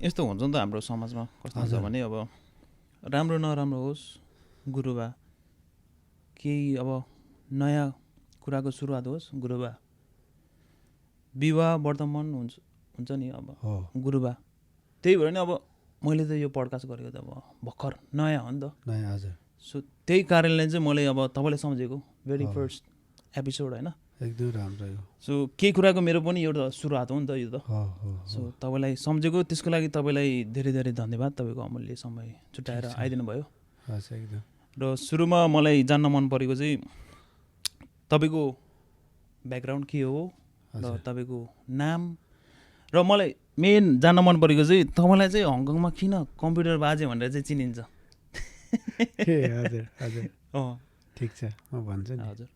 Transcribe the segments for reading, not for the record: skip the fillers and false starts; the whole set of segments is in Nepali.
यस्तो हुन्छ नि त हाम्रो समाजमा कस्तो हुन्छ भने अब राम्रो नराम्रो होस् गुरुबा केही अब नयाँ कुराको सुरुवात होस् गुरुबा विवाह वर्तमान हुन्छ नि अब गुरुबा त्यही भएर नि अब मैले त यो पडकास्ट गरेको त अब भर्खर नयाँ हो नि त नयाँ हजुर सो त्यही कारणले चाहिँ मैले अब तपाईँलाई सम्झेको भेरी फर्स्ट एपिसोड होइन एकदम राम्रो हो सो केही कुराको मेरो पनि एउटा सुरुवात हो नि त यो त सो तपाईँलाई सम्झेको त्यसको लागि तपाईँलाई धेरै धेरै धन्यवाद तपाईँको अमूल्य समय छुट्याएर आइदिनु भयो एकदम र सुरुमा मलाई जान्न मन परेको चाहिँ तपाईँको ब्याकग्राउन्ड के हो र तपाईँको नाम र मलाई मेन जान्न मन परेको चाहिँ तपाईँलाई चाहिँ हङकङमा किन कम्प्युटर बाजे भनेर चाहिँ चिनिन्छ हजुर हजुर ठिक छ म भन्छु नि हजुर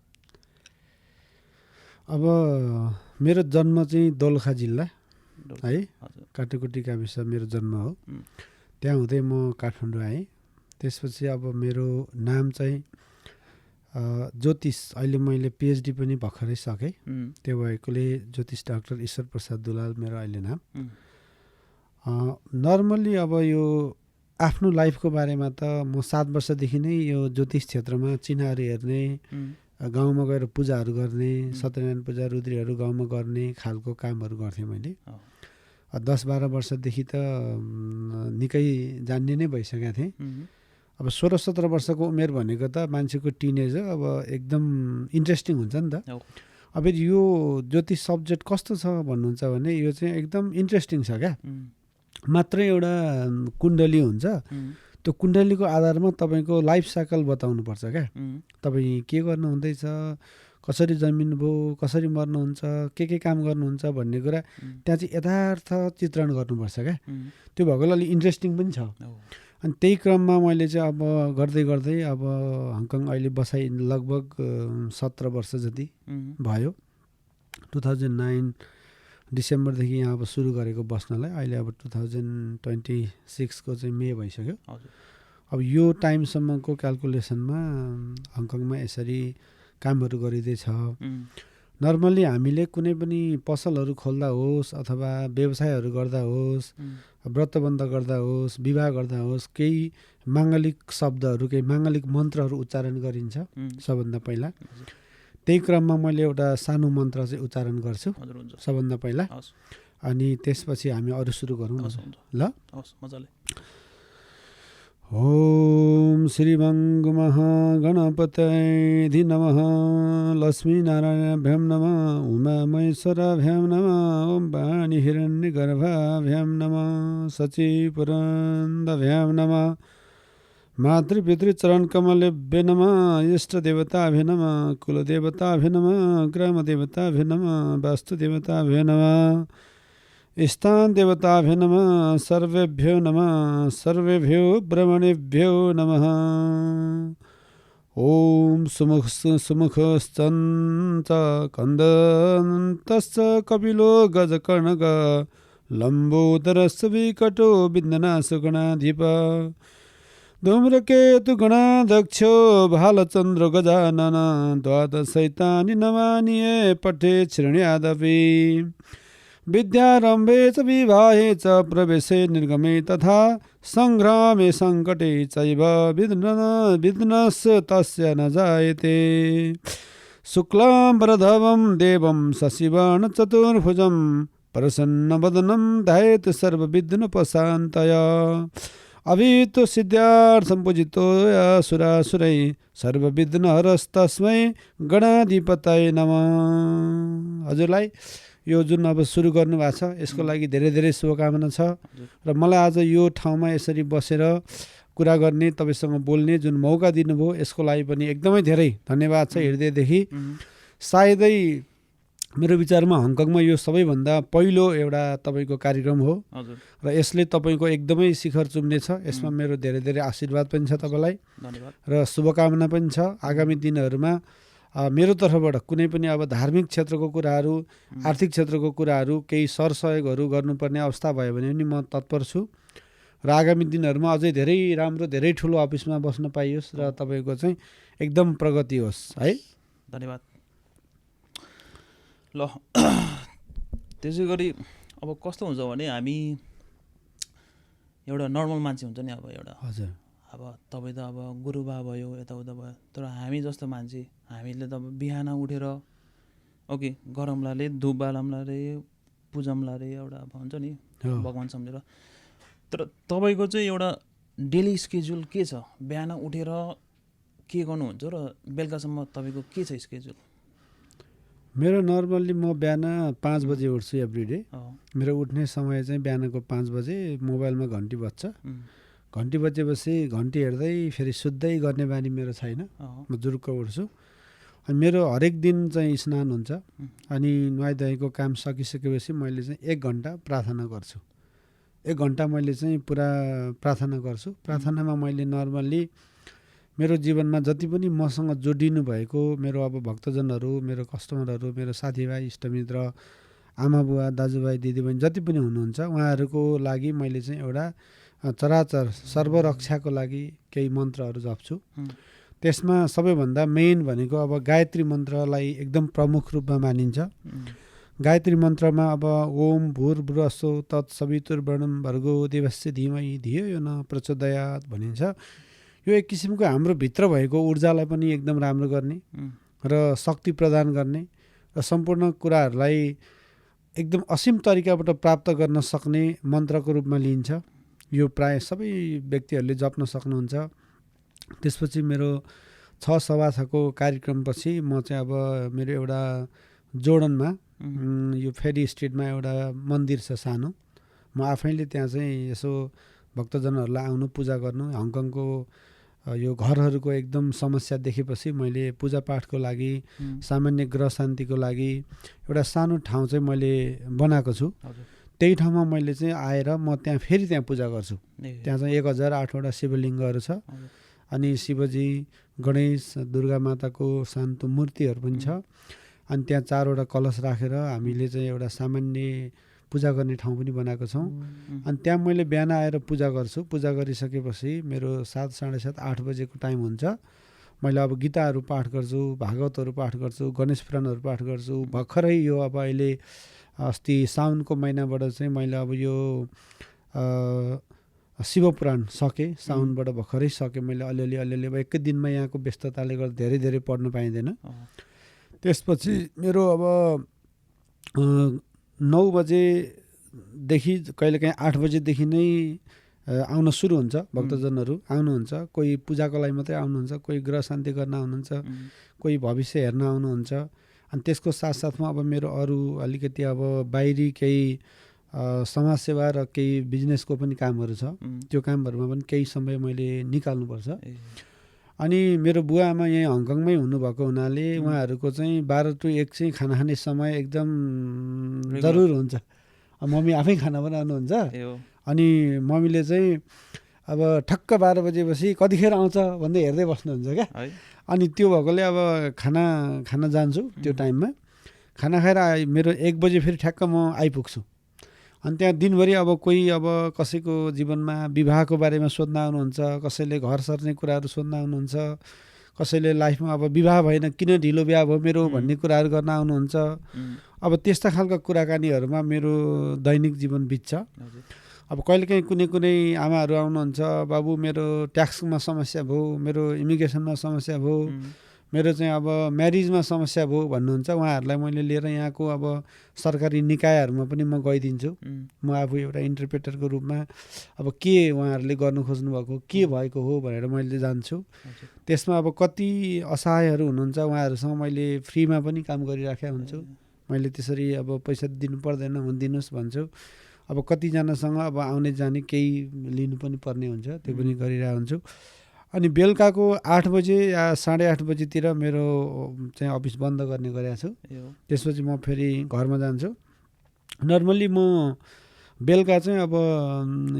अब मेरो जन्म चाहिँ दोलखा जिल्ला है हजुर काटेकोटी गाविस मेरो जन्म हो त्यहाँ हुँदै म काठमाडौँ आएँ त्यसपछि अब मेरो नाम चाहिँ ज्योतिष अहिले मैले पिएचडी पनि भर्खरै सकेँ त्यो भएकोले ज्योतिष डाक्टर ईश्वर प्रसाद दुलाल मेरो अहिले नाम नर्मल्ली अब यो आफ्नो लाइफको बारेमा त म 7 वर्षदेखि नै यो ज्योतिष क्षेत्रमा चिन्हहरू हेर्ने गाउँमा गएर पूजाहरू गर्ने सत्यनारायण पूजा रुद्रीहरू गाउँमा गर्ने खालको कामहरू गर्थेँ मैले 10-12 वर्षदेखि त निकै जान्ने नै भइसकेको थिएँ अब 16-17 वर्षको उमेर भनेको त मान्छेको टिनेज हो अब एकदम इन्ट्रेस्टिङ हुन्छ नि त अब यो ज्योतिष सब्जेक्ट कस्तो छ भन्नुहुन्छ भने यो चाहिँ एकदम इन्ट्रेस्टिङ छ क्या मात्रै एउटा कुण्डली हुन्छ त्यो कुण्डलीको आधारमा तपाईँको लाइफ साइकल बताउनुपर्छ क्या तपाईँ के गर्नुहुँदैछ कसरी जन्मिनुभयो कसरी मर्नुहुन्छ के काम गर्नुहुन्छ भन्ने कुरा त्यहाँ चाहिँ यथार्थ चित्रण गर्नुपर्छ क्या त्यो भएकोले अलिक इन्ट्रेस्टिङ पनि छ अनि त्यही क्रममा मैले चाहिँ अब गर्दै गर्दै अब हङकङ अहिले बसाइ लगभग 17 वर्ष जति भयो 2009 डिसेम्बरदेखि यहाँ अब सुरु गरेको बस्नलाई अहिले अब 2026 को चाहिँ मे भइसक्यो अब यो टाइमसम्मको क्यालकुलेसनमा हङकङमा यसरी कामहरू गरिँदैछ नर्मल्ली हामीले कुनै पनि पसलहरू खोल्दा होस् अथवा व्यवसायहरू गर्दा होस् व्रतबन्ध गर्दा होस् विवाह गर्दा होस् केही माङ्गलिक शब्दहरू केही माङ्गलिक मन्त्रहरू उच्चारण गरिन्छ सबभन्दा पहिला त्यही क्रममा मैले एउटा सानो मन्त्र चाहिँ उच्चारण गर्छु सबभन्दा पहिला अनि त्यसपछि हामी अरू सुरु गरौँ ल ओम श्री भङ्ग महागणपतये नमः लक्ष्मीनारायणाभ्यां नमः उमामहेश्वराभ्यां नमः ओम वाणी हिरण्यगर्भाभ्यां नमः सचिपुरन्दभ्यां नमः मातृपितृचरणकमलेभ्यो नमः इष्टदेवताभ्यो नमः कुलदेवताभ्यो नमः ग्रामदेवताभ्यो नमः वास्तुदेवताभ्यो नमः स्थान देवताभ्यो नमः सर्वेभ्यो नमः सर्वेभ्यो ब्रह्मणेभ्यो नमः ओम सुमुखश्चन्त कन्दन्तश्च कपिलो गजकर्णक लम्बोदरश्च विकटो विघ्ननाशगणाधिप धूम्रकेतु गणाध्यक्षो भालचन्द्र गजानन द्वादशैतानि नमानिये पठे श्रेण्यादपि विद्यारम्भे च विवाहे च प्रवेशे निर्गमे तथा सङ्ग्रामे सङ्कटे चैव विघ्नस्य तस्य न जायते शुक्लाम्बरधवं देवं शशिवर्णचतुर्भुजं प्रसन्नवदनं ध्यायेत् सर्वविघ्नोपशान्तये अभितो सिद्धार्थं पूजितो सुरासुरै सर्वविघ्नहरस्तस्मै गणाधिपतये नमः। हजुरलाई यो जुन अब सुरु गर्नुभएको छ यसको लागि धेरै धेरै शुभकामना छ र मलाई आज यो ठाउँमा यसरी बसेर कुरा गर्ने तपाईसँग बोल्ने जुन मौका दिनुभयो यसको लागि पनि एकदमै धेरै धन्यवाद छ हृदयदेखि। सायदै मेरो विचारमा हङकङमा यो सबैभन्दा पहिलो एउटा तपाईँको कार्यक्रम हो र यसले तपाईँको एकदमै शिखर चुम्नेछ। यसमा मेरो धेरै धेरै आशीर्वाद पनि छ तपाईँलाई र शुभकामना पनि छ। आगामी दिनहरूमा मेरो तर्फबाट कुनै पनि अब धार्मिक क्षेत्रको कुराहरू आर्थिक क्षेत्रको कुराहरू केही सरसहयोगहरू गर्नुपर्ने अवस्था भयो भने पनि म तत्पर छु र आगामी दिनहरूमा अझै धेरै राम्रो धेरै ठुलो अफिसमा बस्न पाइयोस् र तपाईँको चाहिँ एकदम प्रगति होस् है। धन्यवाद। ल त्यसै गरी अब कस्तो हुन्छ भने हामी एउटा नर्मल मान्छे हुन्छ नि अब एउटा हजुर अब तपाईँ त अब गुरुबा भयो यताउता भयो तर हामी जस्तो मान्छे हामीले त अब बिहान उठेर ओके गरौँला रे धुप बालौँला रे पूजाउँला रे एउटा अब हुन्छ नि भगवान् सम्झेर तर तपाईँको चाहिँ एउटा डेली स्केड्युल के छ बिहान उठेर के गर्नुहुन्छ र बेलुकासम्म तपाईँको के छ स्केड्युल मेरो नर्मल्ली म बिहान 5 बजे उठ्छु एभ्रिडे मेरो उठ्ने समय चाहिँ बिहानको 5 बजे मोबाइलमा घन्टी बज्छ घन्टी बजेपछि घन्टी हेर्दै फेरि सुत्दै गर्ने बानी मेरो छैन म जुरुक्क उठ्छु अनि मेरो हरेक दिन चाहिँ स्नान हुन्छ अनि नुहाइधुवाइको काम सकिसकेपछि मैले चाहिँ 1 घन्टा प्रार्थना गर्छु 1 घन्टा मैले चाहिँ पुरा प्रार्थना गर्छु प्रार्थनामा मैले नर्मल्ली मेरो जीवनमा जति पनि मसँग जोडिनु भएको मेरो अब भक्तजनहरू मेरो कस्टमरहरू मेरो साथीभाइ इष्टमित्र आमा बुवा दाजुभाइ दिदीबहिनी जति पनि हुनुहुन्छ उहाँहरूको लागि मैले चाहिँ एउटा चराचर सर्वरक्षाको लागि केही मन्त्रहरू जप्छु त्यसमा सबैभन्दा मेन भनेको अब गायत्री मन्त्रलाई एकदम प्रमुख रूपमा मानिन्छ गायत्री मन्त्रमा अब ओम भूर्भुवस्सुः तत्सवितुर्वरेण्यं भर्गो देवस्य धीमहि धियो यो न प्रचोदयात् भनिन्छ यो एक किसिमको हाम्रो भित्र भएको ऊर्जालाई पनि एकदम राम्रो गर्ने र शक्ति प्रदान गर्ने र सम्पूर्ण कुराहरूलाई एकदम असीम तरिकाबाट प्राप्त गर्न सक्ने मन्त्रको रूपमा लिइन्छ यो प्राय सबै व्यक्तिहरूले जप्न सक्नुहुन्छ त्यसपछि मेरो 6:15को कार्यक्रमपछि म चाहिँ अब मेरो एउटा जोडनमा यो फेरी स्ट्रिटमा एउटा मन्दिर छ सानो म आफैले त्यहाँ चाहिँ यसो भक्तजनहरूलाई आउनु पूजा गर्नु हङकङको यो घरहरूको एकदम समस्या देखेपछि मैले पूजापाठको लागि सामान्य ग्रह शान्तिको लागि एउटा सानो ठाउँ चाहिँ मैले बनाएको छु त्यही ठाउँमा मैले चाहिँ आएर म त्यहाँ पूजा गर्छु त्यहाँ चाहिँ 1008वटा शिवलिङ्गहरू छ अनि शिवजी गणेश दुर्गा माताको शान्त मूर्तिहरू पनि छ अनि त्यहाँ 4वटा कलश राखेर हामीले चाहिँ एउटा सामान्य पूजा गर्ने ठाउँ पनि बनाएको छौँ अनि त्यहाँ मैले बिहान आएर पूजा गर्छु पूजा गरिसकेपछि मेरो 7, 7:30, 8 बजेको टाइम हुन्छ मैले अब गीताहरू पाठ गर्छु भागवतहरू पाठ गर्छु गणेश पुराणहरू पाठ गर्छु भर्खरै यो अब अहिले अस्ति साउनको महिनाबाट चाहिँ मैले अब यो शिवपुराण सकेँ साउनबाट भर्खरै सकेँ मैले अलिअलि अब एकै दिनमा यहाँको व्यस्तताले गर्दा धेरै पढ्नु पाइँदैन त्यसपछि मेरो अब 9 बजेदेखि कहिलेकाहीँ 8 बजेदेखि नै आउन सुरु हुन्छ भक्तजनहरू आउनुहुन्छ कोही पूजाको लागि मात्रै आउनुहुन्छ कोही ग्रह शान्ति गर्न आउनुहुन्छ कोही भविष्य हेर्न आउनुहुन्छ अनि त्यसको साथसाथमा अब मेरो अरू अलिकति अब बाहिरी केही समाजसेवा र केही बिजनेसको पनि कामहरू छ त्यो कामहरूमा पनि केही समय मैले निकाल्नुपर्छ अनि मेरो बुवा आमा यहीँ हङकङमै हुनुभएको हुनाले उहाँहरूको चाहिँ 12 to 1 चाहिँ खाना खाने समय एकदम जरुर हुन्छ मम्मी आफै खाना बनाउनुहुन्छ अनि मम्मीले चाहिँ अब ठक्क 12 बजेपछि कतिखेर आउँछ भन्दै हेर्दै बस्नुहुन्छ क्या अनि त्यो भएकोले अब खाना जान्छु त्यो टाइममा खाना खाएर मेरो 1 बजे फेरि ठ्याक्क म आइपुग्छु अनि त्यहाँ दिनभरि अब कोही अब कसैको जीवनमा विवाहको बारेमा सोध्न आउनुहुन्छ कसैले घर सर्ने कुराहरू सोध्न आउनुहुन्छ कसैले लाइफमा अब विवाह भएन किन ढिलो बिहा भयो मेरो भन्ने कुराहरू गर्न आउनुहुन्छ अब त्यस्ता खालका कुराकानीहरूमा मेरो दैनिक जीवन बित्छ अब कहिलेकाहीँ कुनै आमाहरू आउनुहुन्छ बाबु मेरो ट्याक्समा समस्या भयो मेरो इमिग्रेसनमा समस्या भयो मेरो चाहिँ अब म्यारिजमा समस्या भयो भन्नुहुन्छ उहाँहरूलाई मैले लिएर यहाँको अब सरकारी निकायहरूमा पनि म गइदिन्छु म आफू एउटा इन्टरप्रेटरको रूपमा अब के उहाँहरूले गर्नु खोज्नुभएको के भएको हो भनेर मैले जान्छु त्यसमा अब कति असहायहरू हुनुहुन्छ उहाँहरूसँग मैले फ्रीमा पनि काम गरिराखेको हुन्छु मैले त्यसरी अब पैसा दिनु पर्दैन दिनुहोस् भन्छु अब कतिजनासँग अब आउने जाने केही लिनु पनि पर्ने हुन्छ त्यो पनि गरिरहेको हुन्छु अनि बेलुकाको 8 बजे या 8:30 बजेतिर मेरो चाहिँ अफिस बन्द गर्ने गरेको छु त्यसपछि म फेरि घरमा जान्छु नर्मल्ली म बेलुका चाहिँ अब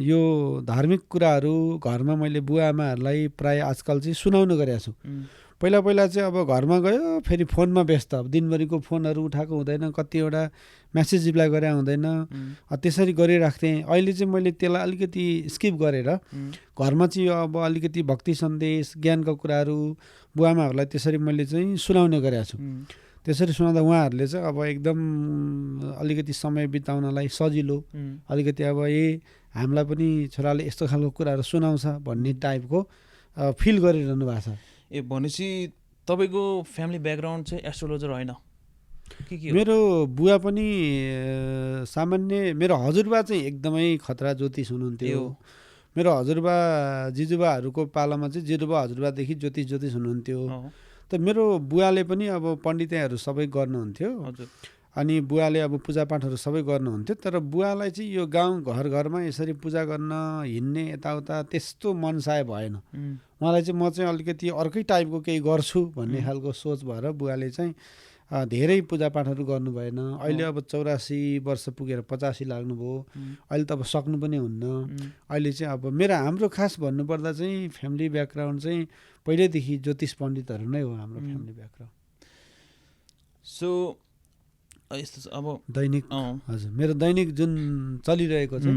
यो धार्मिक कुराहरू घरमा मैले बुवा आमाहरूलाई प्राय आजकल चाहिँ सुनाउनु गरेको छु पहिला चाहिँ अब घरमा गयो फेरि फोनमा व्यस्त अब दिनभरिको फोनहरू उठाएको हुँदैन कतिवटा मेसेज रिप्लाई गरे हुँदैन त्यसरी गरिराख्थेँ अहिले चाहिँ मैले त्यसलाई अलिकति स्किप गरेर घरमा चाहिँ अब अलिकति भक्ति सन्देश ज्ञानका कुराहरू बुवाआमाहरूलाई त्यसरी मैले चाहिँ सुनाउने गरेको छु त्यसरी सुनाउँदा उहाँहरूले चाहिँ अब एकदम अलिकति समय बिताउनलाई सजिलो अलिकति अब हामीलाई पनि छोराले यस्तो खालको कुराहरू सुनाउँछ भन्ने टाइपको फिल गरिरहनु भएको छ। ए भनेपछि तपाईँको फ्यामिली ब्याकग्राउन्ड चाहिँ एस्ट्रोलोजर होइन के हो? मेरो बुवा पनि सामान्य, मेरो हजुरबा चाहिँ एकदमै खतरा ज्योतिष हुनुहुन्थ्यो। मेरो हजुरबा जिजुबाहरूको पालामा चाहिँ जिजुबा हजुरबादेखि ज्योतिष हुनुहुन्थ्यो। त मेरो बुवाले पनि अब पण्डितहरू सबै गर्नुहुन्थ्यो। अनि बुवाले अब पूजापाठहरू सबै गर्नुहुन्थ्यो। तर बुवालाई चाहिँ यो गाउँ घरमा यसरी पूजा गर्न हिँड्ने यताउता त्यस्तो मनसाय भएन। मलाई चाहिँ म चाहिँ अलिकति अर्कै टाइपको केही गर्छु भन्ने खालको सोच भएर बुवाले चाहिँ धेरै पूजापाठहरू गर्नु भएन। अहिले अब 84 वर्ष पुगेर 85 लाग्नुभयो। अहिले त अब सक्नु पनि हुन्न। अहिले चाहिँ अब हाम्रो खास भन्नुपर्दा चाहिँ फ्यामिली ब्याकग्राउन्ड चाहिँ पहिल्यैदेखि ज्योतिष पण्डितहरू नै हो हाम्रो फ्यामिली ब्याकग्राउन्ड। सो यस्तो अब दैनिक हजुर मेरो दैनिक जुन चलिरहेको छ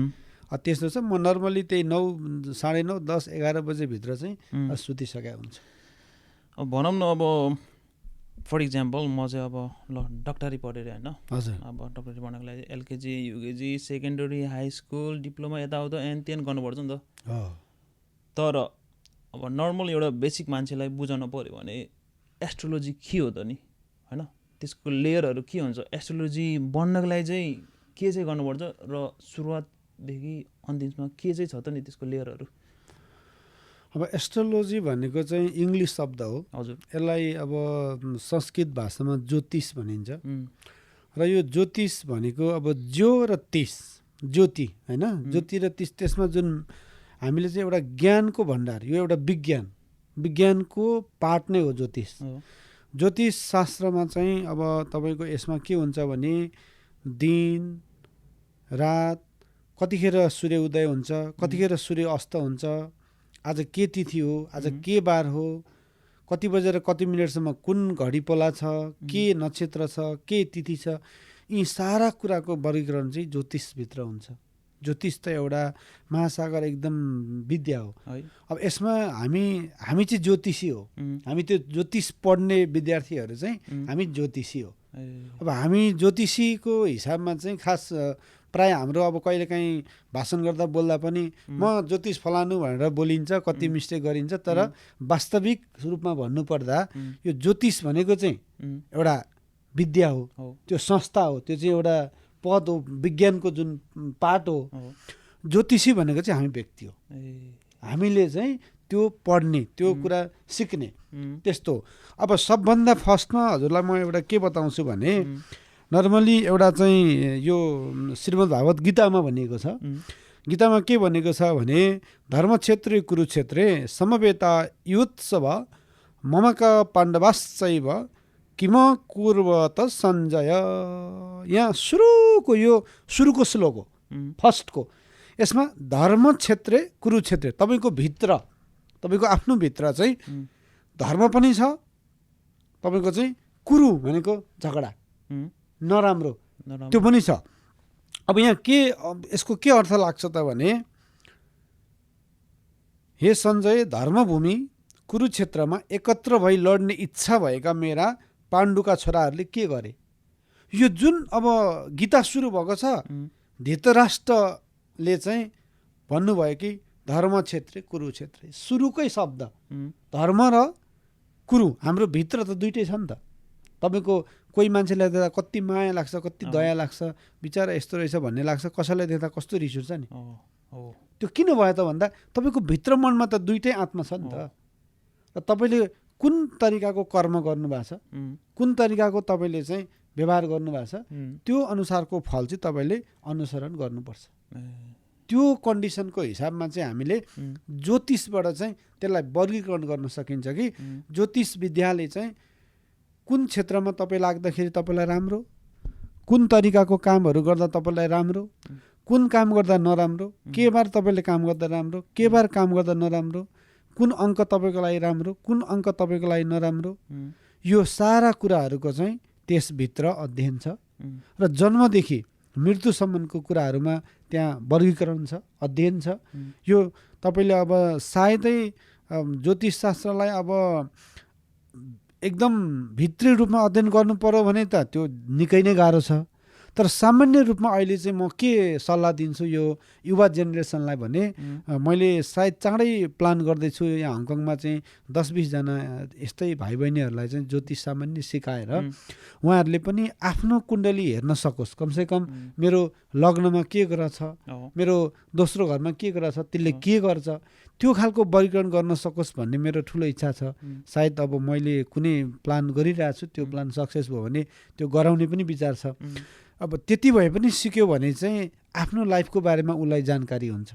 त्यस्तो छ। म नर्मली त्यही 9, 9:30, 10, 11 बजेभित्र चाहिँ सुतिसकेको हुन्छ। अब भनौँ न अब फर इक्जाम्पल म चाहिँ अब ल डक्टरी पढेर होइन, हजुर अब डक्टरी पढ्नको लागि LKG UKG secondary high school diploma यताउता एनतेन गर्नुपर्छ नि त। तर अब नर्मल एउटा बेसिक मान्छेलाई बुझाउनु पऱ्यो भने एस्ट्रोलोजी के हो त नि होइन, त्यसको लेयरहरू के हुन्छ, एस्ट्रोलोजी बन्नको लागि चाहिँ के चाहिँ गर्नुपर्छ र सुरुवातदेखि अन्तिममा के चाहिँ छ त नि त्यसको लेयरहरू? अब एस्ट्रोलोजी भनेको चाहिँ इङ्ग्लिस शब्द हो। हजुर। यसलाई अब संस्कृत भाषामा ज्योतिष भनिन्छ। र यो ज्योतिष भनेको अब ज्यो र तिस, ज्योति होइन, ज्योति र तिस, त्यसमा जुन हामीले चाहिँ एउटा ज्ञानको भण्डार, यो एउटा विज्ञानको पार्ट नै हो ज्योतिष। ज्योतिष शास्त्रमा चाहिँ अब तपाईँको यसमा के हुन्छ भने दिन रात, कतिखेर सूर्य उदय हुन्छ, कतिखेर सूर्य अस्त हुन्छ, आज के तिथि हो, आज के बार हो, कति बजेर कति मिनटसम्म कुन घडी पोला छ, के नक्षत्र छ, के तिथि छ, यी सारा कुराको वर्गीकरण चाहिँ ज्योतिषभित्र हुन्छ। ज्योतिष त एउटा महासागर एकदम विद्या हो। अब यसमा हामी चाहिँ ज्योतिषी हो। हामी त्यो ज्योतिष पढ्ने विद्यार्थीहरू चाहिँ हामी ज्योतिषी हो। अब हामी ज्योतिषीको हिसाबमा चाहिँ खास प्राय हाम्रो अब कहिलेकाहीँ भाषण गर्दा बोल्दा पनि म ज्योतिष फलानु भनेर बोलिन्छ, कति मिस्टेक गरिन्छ। तर वास्तविक रूपमा भन्नुपर्दा यो ज्योतिष भनेको चाहिँ एउटा विद्या हो, त्यो संस्था हो, त्यो चाहिँ एउटा पद हो, विज्ञानको जुन पार्ट हो। ज्योतिषी भनेको चाहिँ हामी व्यक्ति हो, हामीले चाहिँ त्यो पढ्ने, त्यो कुरा सिक्ने, त्यस्तो। अब सबभन्दा फर्स्टमा हजुरलाई म एउटा के बताउँछु भने नर्मली एउटा चाहिँ यो श्रीमद् भागवत गीतामा भनिएको छ। गीतामा के भनेको छ भने धर्मक्षेत्रे कुरुक्षेत्रे समवेता युत्सव ममका पाण्डवाश्चैव किम कुर्वत सञ्जय। यहाँ सुरुको श्लोक हो, फर्स्टको। यसमा धर्मक्षेत्रे कुरुक्षेत्रे, तपाईँको भित्र, तपाईँको आफ्नो भित्र चाहिँ धर्म पनि छ, तपाईँको चाहिँ कुरु भनेको झगडा, नराम्रो, त्यो पनि छ। अब यहाँ यसको के अर्थ लाग्छ त भने हे सञ्जय, धर्मभूमि कुरुक्षेत्रमा एकत्र भई लड्ने इच्छा भएका मेरा पाण्डुका छोराहरूले के गरे? यो जुन अब गीता सुरु भएको छ, धृतराष्ट्रले चाहिँ भन्नुभयो कि धर्मक्षेत्रे कुरुक्षेत्रे, सुरुकै शब्द धर्म र कुरु। हाम्रो भित्र त दुइटै छ नि त। तपाईँको कोही मान्छेलाई देख्दा कति माया लाग्छ, कति दया लाग्छ, बिचरा यस्तो रहेछ भन्ने लाग्छ, कसैलाई देख्दा कस्तो रिस उठ्छ नि। त्यो किन भयो त भन्दा तपाईँको भित्र मनमा त दुइटै आत्मा छ नि त। र तपाईँले कुन तरिकाको कर्म गर्नुभएको छ, कुन तरिकाको तपाईँले चाहिँ व्यवहार गर्नुभएको छ, त्यो अनुसारको फल चाहिँ तपाईँले अनुसरण गर्नुपर्छ। त्यो कन्डिसनको हिसाबमा चाहिँ हामीले ज्योतिषबाट चाहिँ त्यसलाई वर्गीकरण गर्न सकिन्छ कि ज्योतिष विद्याले चाहिँ कुन क्षेत्रमा तपाईँ लाग्दाखेरि तपाईँलाई राम्रो, कुन तरिकाको कामहरू गर्दा तपाईँलाई राम्रो, कुन काम गर्दा नराम्रो, के बार तपाईँले काम गर्दा राम्रो, के बार काम गर्दा नराम्रो, कुन अङ्क तपाईँको लागि राम्रो, कुन अङ्क तपाईँको लागि नराम्रो, यो सारा कुराहरूको चाहिँ त्यसभित्र अध्ययन छ। र जन्मदेखि मृत्युसम्मको कुराहरूमा त्यहाँ वर्गीकरण छ, अध्ययन छ। यो तपाईँले अब सायदै ज्योतिष शास्त्रलाई अब एकदम भित्री रूपमा अध्ययन गर्नु पर्यो भने त त्यो निकै नै गाह्रो छ। तर सामान्य रूपमा अहिले चाहिँ म के सल्लाह दिन्छु यो युवा जेनेरेसनलाई भने मैले सायद चाँडै प्लान गर्दैछु यहाँ हङकङमा चाहिँ 10-20 जना यस्तै भाइ बहिनीहरूलाई चाहिँ ज्योतिष सामान्य सिकाएर उहाँहरूले पनि आफ्नो कुण्डली हेर्न सकोस्। कमसेकम मेरो लग्नमा के ग्रह छ, मेरो दोस्रो घरमा के ग्रह छ, त्यसले के गर्छ, त्यो खालको वर्गीकरण गर्न सकोस् भन्ने मेरो ठुलो इच्छा छ। सायद अब मैले कुनै प्लान गरिरहेको छु, त्यो प्लान सक्सेस भयो भने त्यो गराउने पनि विचार छ। अब त्यति भए पनि सिक्यो भने चाहिँ आफ्नो लाइफको बारेमा उसलाई जानकारी हुन्छ।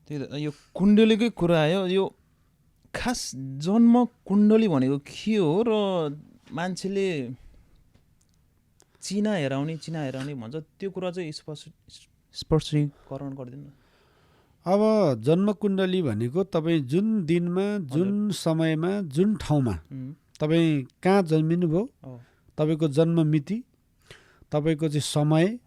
त्यही यो कुण्डलीकै कुरा आयो। यो खास जन्म कुण्डली भनेको के हो र मान्छेले चिना हेराउने भन्छ, त्यो कुरा चाहिँ स्पष्टीकरण गरिदिनु। अब जन्म कुण्डली भनेको तपाईँ जुन दिनमा, जुन समयमा, जुन ठाउँमा तपाईँ कहाँ जन्मिनु भयो, तपाईँको जन्म मिति, तपाईँको चाहिँ समय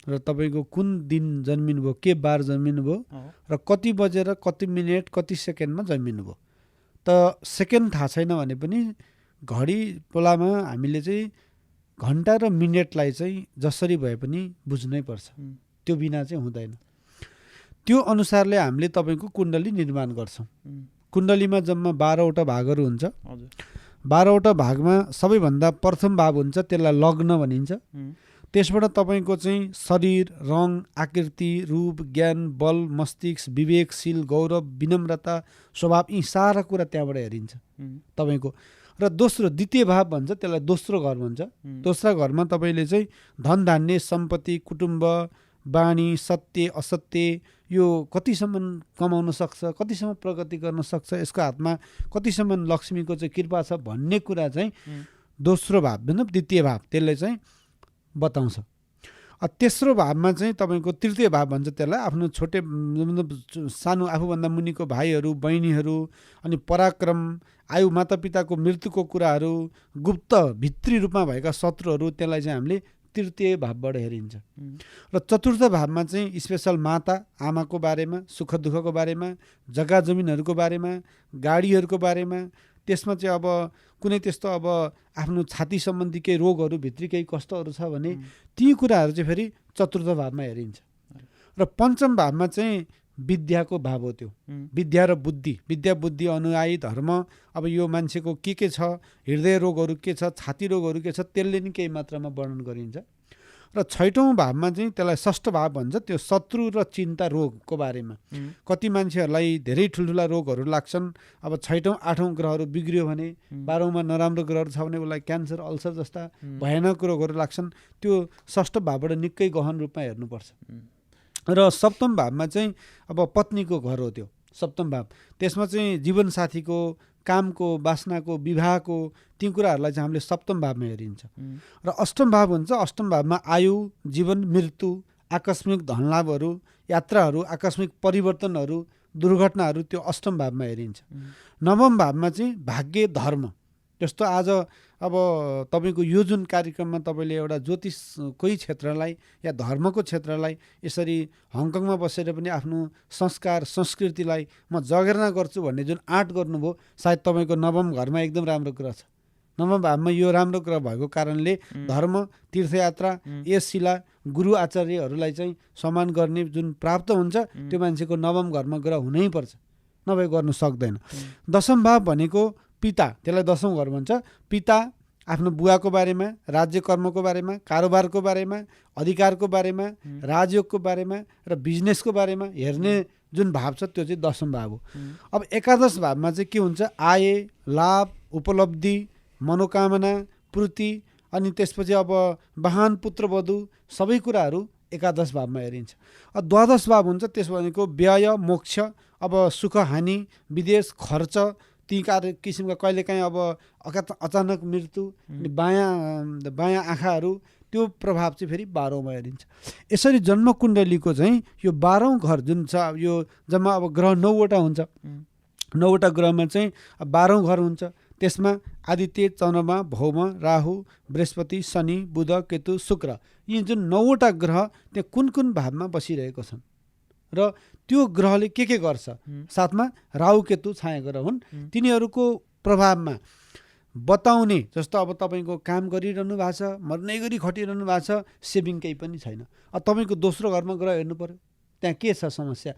र तपाईँको कुन दिन जन्मिनु भयो, के बार जन्मिनु भयो र कति बजेर कति मिनट कति सेकेन्डमा जन्मिनु भयो। त सेकेन्ड थाहा छैन भने पनि घडी पोलामा हामीले चाहिँ घन्टा र मिनटलाई चाहिँ जसरी भए पनि बुझ्नै पर्छ, त्यो बिना चाहिँ हुँदैन। त्यो अनुसारले हामीले तपाईँको कुण्डली निर्माण गर्छौँ। कुण्डलीमा जम्मा 12वटा भागहरू हुन्छ। 12वटा भागमा सबैभन्दा प्रथम भाग हुन्छ, त्यसलाई लग्न भनिन्छ। त्यसबाट तपाईँको चाहिँ शरीर, रङ, आकृति, रूप, ज्ञान, बल, मस्तिष्क, विवेकशील, गौरव, विनम्रता, स्वभाव, यी सारा कुरा त्यहाँबाट हेरिन्छ तपाईँको। र दोस्रो द्वितीय भाव भन्छ, त्यसलाई दोस्रो घर भन्छ। दोस्रो घरमा तपाईँले चाहिँ धन धान्य, सम्पत्ति, कुटुम्ब, बानी, सत्य असत्य, यो कतिसम्म कमाउन सक्छ, कतिसम्म प्रगति गर्न सक्छ, यसको हातमा कतिसम्म लक्ष्मीको चाहिँ कृपा छ भन्ने कुरा चाहिँ दोस्रो भाव मतलब द्वितीय भाव त्यसले चाहिँ बताउँछ। तेस्रो भावमा चाहिँ तपाईँको तृतीय भाव भन्छ त्यसलाई। आफ्नो छोटे मतलब सानो आफूभन्दा मुनिको भाइहरू, बहिनीहरू, अनि पराक्रम, आयु, मातापिताको मृत्युको कुराहरू, गुप्त भित्री रूपमा भएका शत्रुहरू, त्यसलाई चाहिँ हामीले तृतीय भावबाट हेरिन्छ। र चतुर्थ भावमा चाहिँ स्पेसल माता आमाको बारेमा, सुख दुःखको बारेमा, जग्गा जमिनहरूको बारेमा, गाडीहरूको बारेमा, त्यसमा चाहिँ अब कुनै त्यस्तो अब आफ्नो छाती सम्बन्धी केही रोगहरू, भित्री केही कष्टहरू छ भने ती कुराहरू चाहिँ फेरि चतुर्थ भावमा हेरिन्छ। र पञ्चम भावमा चाहिँ विद्याको भाव हो। त्यो विद्या र बुद्धि, विद्या बुद्धि अनुयायी धर्म, अब यो मान्छेको के छ, हृदय रोगहरू के छ, छाती रोगहरू के छ, त्यसले नि केही मात्रामा वर्णन गरिन्छ। र छैटौँ भावमा चाहिँ त्यसलाई षष्ठ भाव भन्छ, त्यो शत्रु र चिन्ता रोगको बारेमा। कति मान्छेहरूलाई धेरै ठुल्ठुला रोगहरू लाग्छन्। अब छैटौँ आठौँ ग्रहहरू बिग्रियो भने, 12औँमा नराम्रो ग्रहहरू छ भने उसलाई क्यान्सर, अल्सर जस्ता भयानक रोगहरू लाग्छन्। त्यो षष्ठ भावबाट निकै गहन रूपमा हेर्नुपर्छ। र सप्तम भावमा चाहिँ अब पत्नीको घर हो त्यो सप्तम भाव। त्यसमा चाहिँ जीवनसाथीको, कामको, वासनाको, विवाहको, ती कुराहरूलाई चाहिँ हामीले सप्तम भावमा हेरिन्छ। र अष्टम भाव हुन्छ। अष्टम भावमा आयु, जीवन, मृत्यु, आकस्मिक धनलाभहरू, यात्राहरू, आकस्मिक परिवर्तनहरू, दुर्घटनाहरू, त्यो अष्टम भावमा हेरिन्छ। नवम भावमा चाहिँ भाग्य, धर्म। जस्तो आज अब तपाईँको यो जुन कार्यक्रममा तपाईँले एउटा ज्योतिषकै क्षेत्रलाई या धर्मको क्षेत्रलाई यसरी हङकङमा बसेर पनि आफ्नो संस्कार संस्कृतिलाई म जगेर्ना गर्छु भन्ने जुन आँट गर्नुभयो, सायद तपाईँको नवम घरमा एकदम राम्रो कुरा छ। नवम भावमा यो राम्रो कुरा भएको कारणले धर्म, तीर्थयात्रा, यस शिला, गुरु आचार्यहरूलाई चाहिँ सम्मान गर्ने जुन प्राप्त हुन्छ, त्यो मान्छेको नवम घरमा ग्रह हुनैपर्छ, नभए गर्नु सक्दैन। दशम भाव भनेको पिता, त्यसलाई दशौँ घर भन्छ। पिता आफ्नो बुवाको बारेमा, राज्य कर्मको बारेमा, कारोबारको बारेमा, अधिकारको बारेमा, राजयोगको बारेमा र बिजनेसको बारेमा हेर्ने जुन भाव छ त्यो चाहिँ दशम भाव हो। अब एकादश भावमा चाहिँ के हुन्छ, आय, लाभ, उपलब्धि, मनोकामना पूर्ति, अनि त्यसपछि अब वाहन, पुत्रवधु, सबै कुराहरू एकादश भावमा हेरिन्छ। द्वादश भाव हुन्छ, त्यस भनेको व्यय, मोक्ष, अब सुख हानि, विदेश, खर्च, ती किसिमका कहिलेकाहीँ अब अचानक मृत्यु, बायाँ आँखाहरू, त्यो प्रभाव चाहिँ फेरि 12औँमा हेरिन्छ। यसरी जन्म कुण्डलीको चाहिँ यो 12औँ घर जुन छ, यो जम्मा अब ग्रह 9वटा हुन्छ। 9वटा ग्रहमा चाहिँ 12औँ घर हुन्छ। त्यसमा आदित्य, चन्द्रमा, भौम, राहु, बृहस्पति, शनि, बुध, केतु, शुक्र, यी जुन 9वटा ग्रह त्यहाँ कुन कुन भावमा बसिरहेको छन् र त्यो ग्रहले के गर्छ। साथमा राहु, केतु छाया ग्रह हुन्। तिनीहरूको प्रभावमा बताउने, जस्तो अब तपाईँको काम गरिरहनु भएको छ, मर्नै गरी खटिरहनु भएको छ, सेभिङ केही पनि छैन। अब तपाईँको दोस्रो घरमा गएर हेर्नु पऱ्यो त्यहाँ के छ समस्या।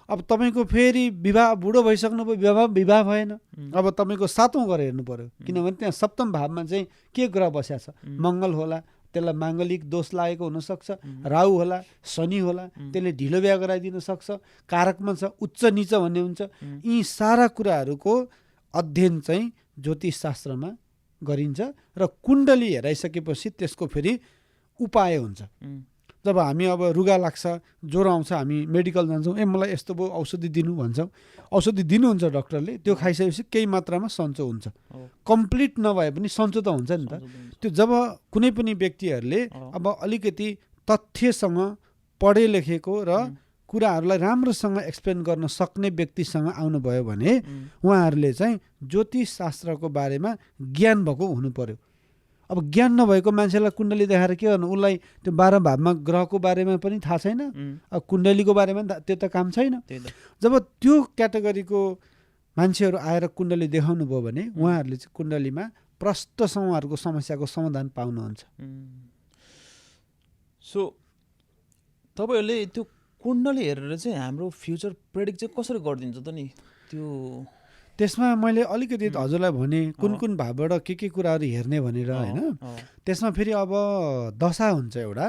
अब तपाईँको फेरि विवाह बुढो भइसक्नुभयो, विवाह भएन, अब तपाईँको 7औं घर हेर्नु पऱ्यो, किनभने त्यहाँ सप्तम भावमा चाहिँ के ग्रह बस्या छ, मङ्गल होला, त्यसलाई माङ्गलिक दोष लागेको हुनसक्छ, राहु होला, शनि होला, त्यसले ढिलो बिहा गराइदिन सक्छ, कारकमा छ, उच्च निच भन्ने हुन्छ। यी सारा कुराहरूको अध्ययन चाहिँ ज्योतिष शास्त्रमा गरिन्छ र कुण्डली हेराइसकेपछि त्यसको फेरि उपाय हुन्छ। जब हामी अब रुगा लाग्छ, ज्वरो आउँछ, हामी मेडिकल जान्छौँ, मलाई यस्तो भयो औषधि दिनु भन्छौँ, औषधि दिनुहुन्छ डक्टरले, त्यो खाइसकेपछि केही मात्रामा सन्चो हुन्छ, कम्प्लिट नभए पनि सन्चो त हुन्छ नि त। त्यो जब कुनै पनि व्यक्तिहरूले अब अलिकति तथ्यसँग पढे लेखेको र कुराहरूलाई राम्रोसँग एक्सप्लेन गर्न सक्ने व्यक्तिसँग आउनुभयो भने उहाँहरूले चाहिँ ज्योतिष शास्त्रको बारेमा ज्ञान भएको हुनु पर्यो। अब ज्ञान नभएको मान्छेलाई कुण्डली देखाएर के गर्नु, उसलाई त्यो 12 भावमा ग्रहको बारेमा पनि थाहा छैन, अब कुण्डलीको बारेमा त्यो त काम छैन। जब त्यो क्याटेगोरीको मान्छेहरू आएर कुण्डली देखाउनु भयो भने उहाँहरूले चाहिँ कुण्डलीमा प्रष्टसँग उहाँहरूको समस्याको समाधान पाउनुहुन्छ। सो तपाईँहरूले त्यो कुण्डली हेरेर चाहिँ हाम्रो फ्युचर प्रेडिक्ट चाहिँ कसरी गरिदिन्छ त नि? त्यो त्यसमा मैले अलिकति हजुरलाई भने कुन कुन भावबाट के कुराहरू हेर्ने भनेर होइन। त्यसमा फेरि अब दशा हुन्छ एउटा,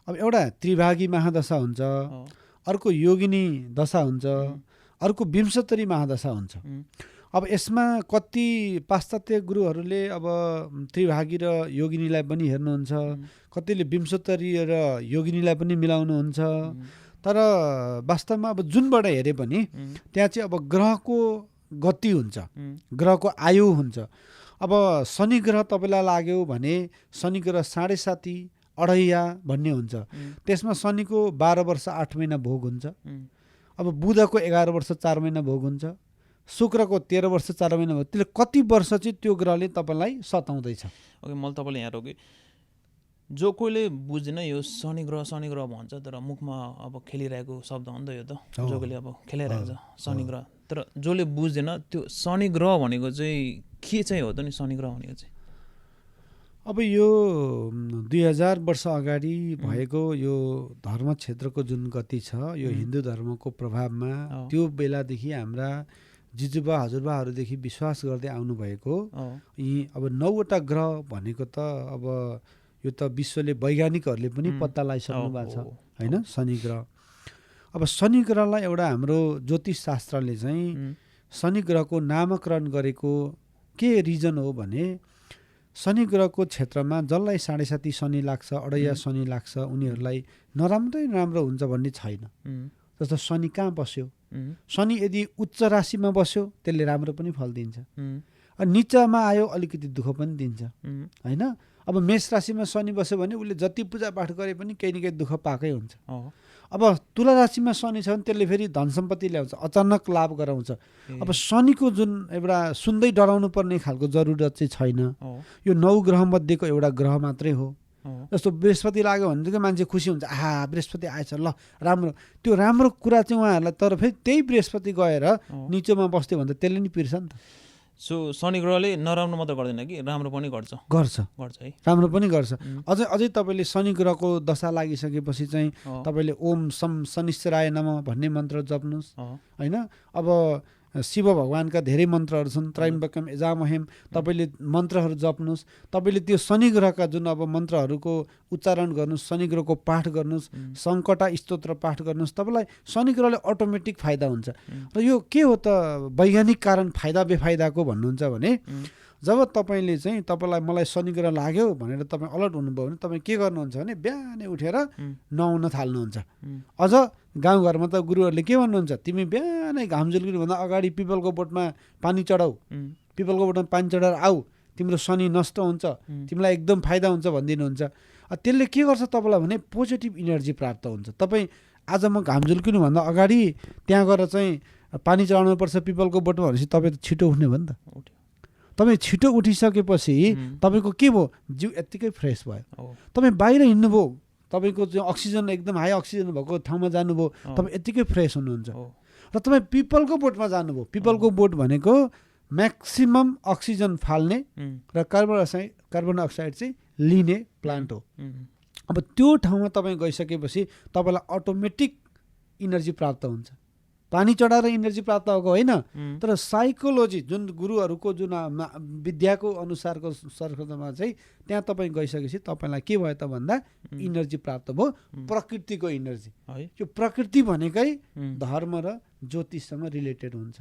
अब एउटा त्रिभागी महादशा हुन्छ, अर्को योगिनी दशा हुन्छ, अर्को विंशोत्तरी महादशा हुन्छ। अब यसमा कति पाश्चात्य गुरुहरूले अब त्रिभागी र योगिनीलाई पनि हेर्नुहुन्छ, कतिले विंशोत्तरी र योगिनीलाई पनि मिलाउनुहुन्छ। तर वास्तवमा अब जुनबाट हेरे पनि त्यहाँ चाहिँ अब ग्रहको गति हुन्छ, ग्रहको आयु हुन्छ। अब शनि ग्रह तपाईँलाई लाग्यो भने शनि ग्रह 7.5 अढैया भन्ने हुन्छ, त्यसमा शनिको 12 वर्ष 8 महिना भोग हुन्छ। अब बुधको 11 वर्ष 4 महिना भोग हुन्छ, शुक्रको 13 वर्ष 4 महिना भोग। त्यसले कति वर्ष चाहिँ त्यो ग्रहले तपाईँलाई सताउँदैछ। ओके, मैले तपाईँले यहाँ रोकेँ, जो कोहीले बुझ्दैन यो शनि ग्रह भन्छ, तर मुखमा अब खेलिरहेको शब्द हो नि त यो त, जो कोहीले अब खेलिरहेको छ शनि ग्रह, तर जसले बुझ्दैन त्यो शनि ग्रह भनेको चाहिँ के चाहिँ हो त नि? शनि ग्रह भनेको चाहिँ अब यो 2000 वर्ष अगाडि भएको यो धर्म क्षेत्रको जुन गति छ, यो हिन्दू धर्मको प्रभावमा त्यो बेलादेखि हाम्रा जिजुबा हजुरबाहरूदेखि विश्वास गर्दै आउनुभएको यी अब 9वटा ग्रह भनेको त अब यो त विश्वले वैज्ञानिकहरूले पनि पत्ता लगाइसक्नु भएको छ होइन, शनि ग्रह। अब शनि ग्रहलाई एउटा हाम्रो ज्योतिष शास्त्रले चाहिँ शनि ग्रहको नामकरण गरेको के रिजन हो भने शनि ग्रहको क्षेत्रमा जसलाई 7.5 शनि लाग्छ, अढैया शनि लाग्छ, उनीहरूलाई नराम्रै राम्रो हुन्छ भन्ने छैन। जस्तो शनि कहाँ बस्यो, शनि यदि उच्च राशिमा बस्यो त्यसले राम्रो पनि फल दिन्छ, निचामा आयो अलिकति दुःख पनि दिन्छ होइन। अब मेष राशिमा शनि बस्यो भने उसले जति पूजापाठ गरे पनि केही न केही दुःख पाएकै हुन्छ। अब तुला राशिमा शनि छ भने त्यसले फेरि धन सम्पत्ति ल्याउँछ, अचानक लाभ गराउँछ। अब शनिको जुन एउटा सुन्दै डराउनु पर्ने खालको जरुरत चाहिँ छैन, यो 9 ग्रह मध्येको एउटा ग्रह मात्रै हो। जस्तो बृहस्पति लाग्यो भने चाहिँ मान्छे खुसी हुन्छ, आहा बृहस्पति आएछ ल राम्रो, त्यो राम्रो कुरा चाहिँ उहाँहरूलाई, तर फेरि त्यही बृहस्पति गएर निचोमा बस्थ्यो भने त त्यसले नि पिर्छ नि त। सो शनि ग्रहले नराम्रो मात्र गर्दैन कि राम्रो पनि गर्छ है, राम्रो पनि गर्छ। अझै तपाईँले शनि ग्रहको दशा लागिसकेपछि चाहिँ तपाईँले ओम सम शनिश्चराय नमः भन्ने मन्त्र जप्नुहोस् होइन। अब शिव भगवानका धेरै मन्त्रहरू छन्, त्रयम्बकम यजामहेम, तपाईँले मन्त्रहरू जप्नुहोस्। तपाईँले त्यो शनि ग्रहका जुन अब मन्त्रहरूको उच्चारण गर्नुहोस्, शनि ग्रहको पाठ गर्नुहोस्, सङ्कटा स्तोत्र पाठ गर्नुहोस्, तपाईँलाई शनि ग्रहले अटोमेटिक फाइदा हुन्छ। र यो के हो त वैज्ञानिक कारण फाइदा बेफाइदाको भन्नुहुन्छ भने जब तपाईँले चाहिँ तपाईँलाई मलाई शनि ग्रह लाग्यो भनेर तपाईँ अलर्ट हुनुभयो भने तपाईँ के गर्नुहुन्छ भने बिहानै उठेर नुहाउन थाल्नुहुन्छ। अझ गाउँघरमा त गुरुहरूले के भन्नुहुन्छ, तिमी बिहानै घाम झुल्किनुभन्दा अगाडि पिपलको बोटमा पानी चढाऊ, पिपलको बोटमा पानी चढाएर आऊ, तिम्रो शनि नष्ट हुन्छ, तिमीलाई एकदम फाइदा हुन्छ भनिदिनुहुन्छ। त्यसले के गर्छ तपाईँलाई भने पोजिटिभ इनर्जी प्राप्त हुन्छ। तपाईँ आज म घाम झुल्किनुभन्दा अगाडि त्यहाँ गएर चाहिँ पानी चढाउनुपर्छ पिपलको बोटमा भनेपछि तपाईँ त छिटो उठ्ने भयो नि त। तपाईँ छिटो उठिसकेपछि तपाईँको के भयो, जिउ यत्तिकै फ्रेस भयो। तपाईँ बाहिर हिँड्नुभयो, तपाईँको चाहिँ अक्सिजन एकदम हाई अक्सिजन भएको ठाउँमा जानुभयो, तपाईँ यत्तिकै फ्रेस हुनुहुन्छ। र तपाईँ पिपलको बोटमा जानुभयो, पिपलको बोट भनेको म्याक्सिमम अक्सिजन फाल्ने र कार्बन डाइअक्साइड चाहिँ लिने प्लान्ट हो। अब त्यो ठाउँमा तपाईँ गइसकेपछि तपाईँलाई अटोमेटिक इनर्जी प्राप्त हुन्छ। पानी चढाएर इनर्जी प्राप्त भएको होइन, तर साइकोलोजी जुन गुरुहरूको जुन विद्याको अनुसारको सर्कलमा चाहिँ त्यहाँ तपाईँ गइसकेपछि तपाईँलाई के भयो त भन्दा इनर्जी प्राप्त भयो, प्रकृतिको इनर्जी। यो प्रकृति भनेकै धर्म र ज्योतिषसँग रिलेटेड हुन्छ।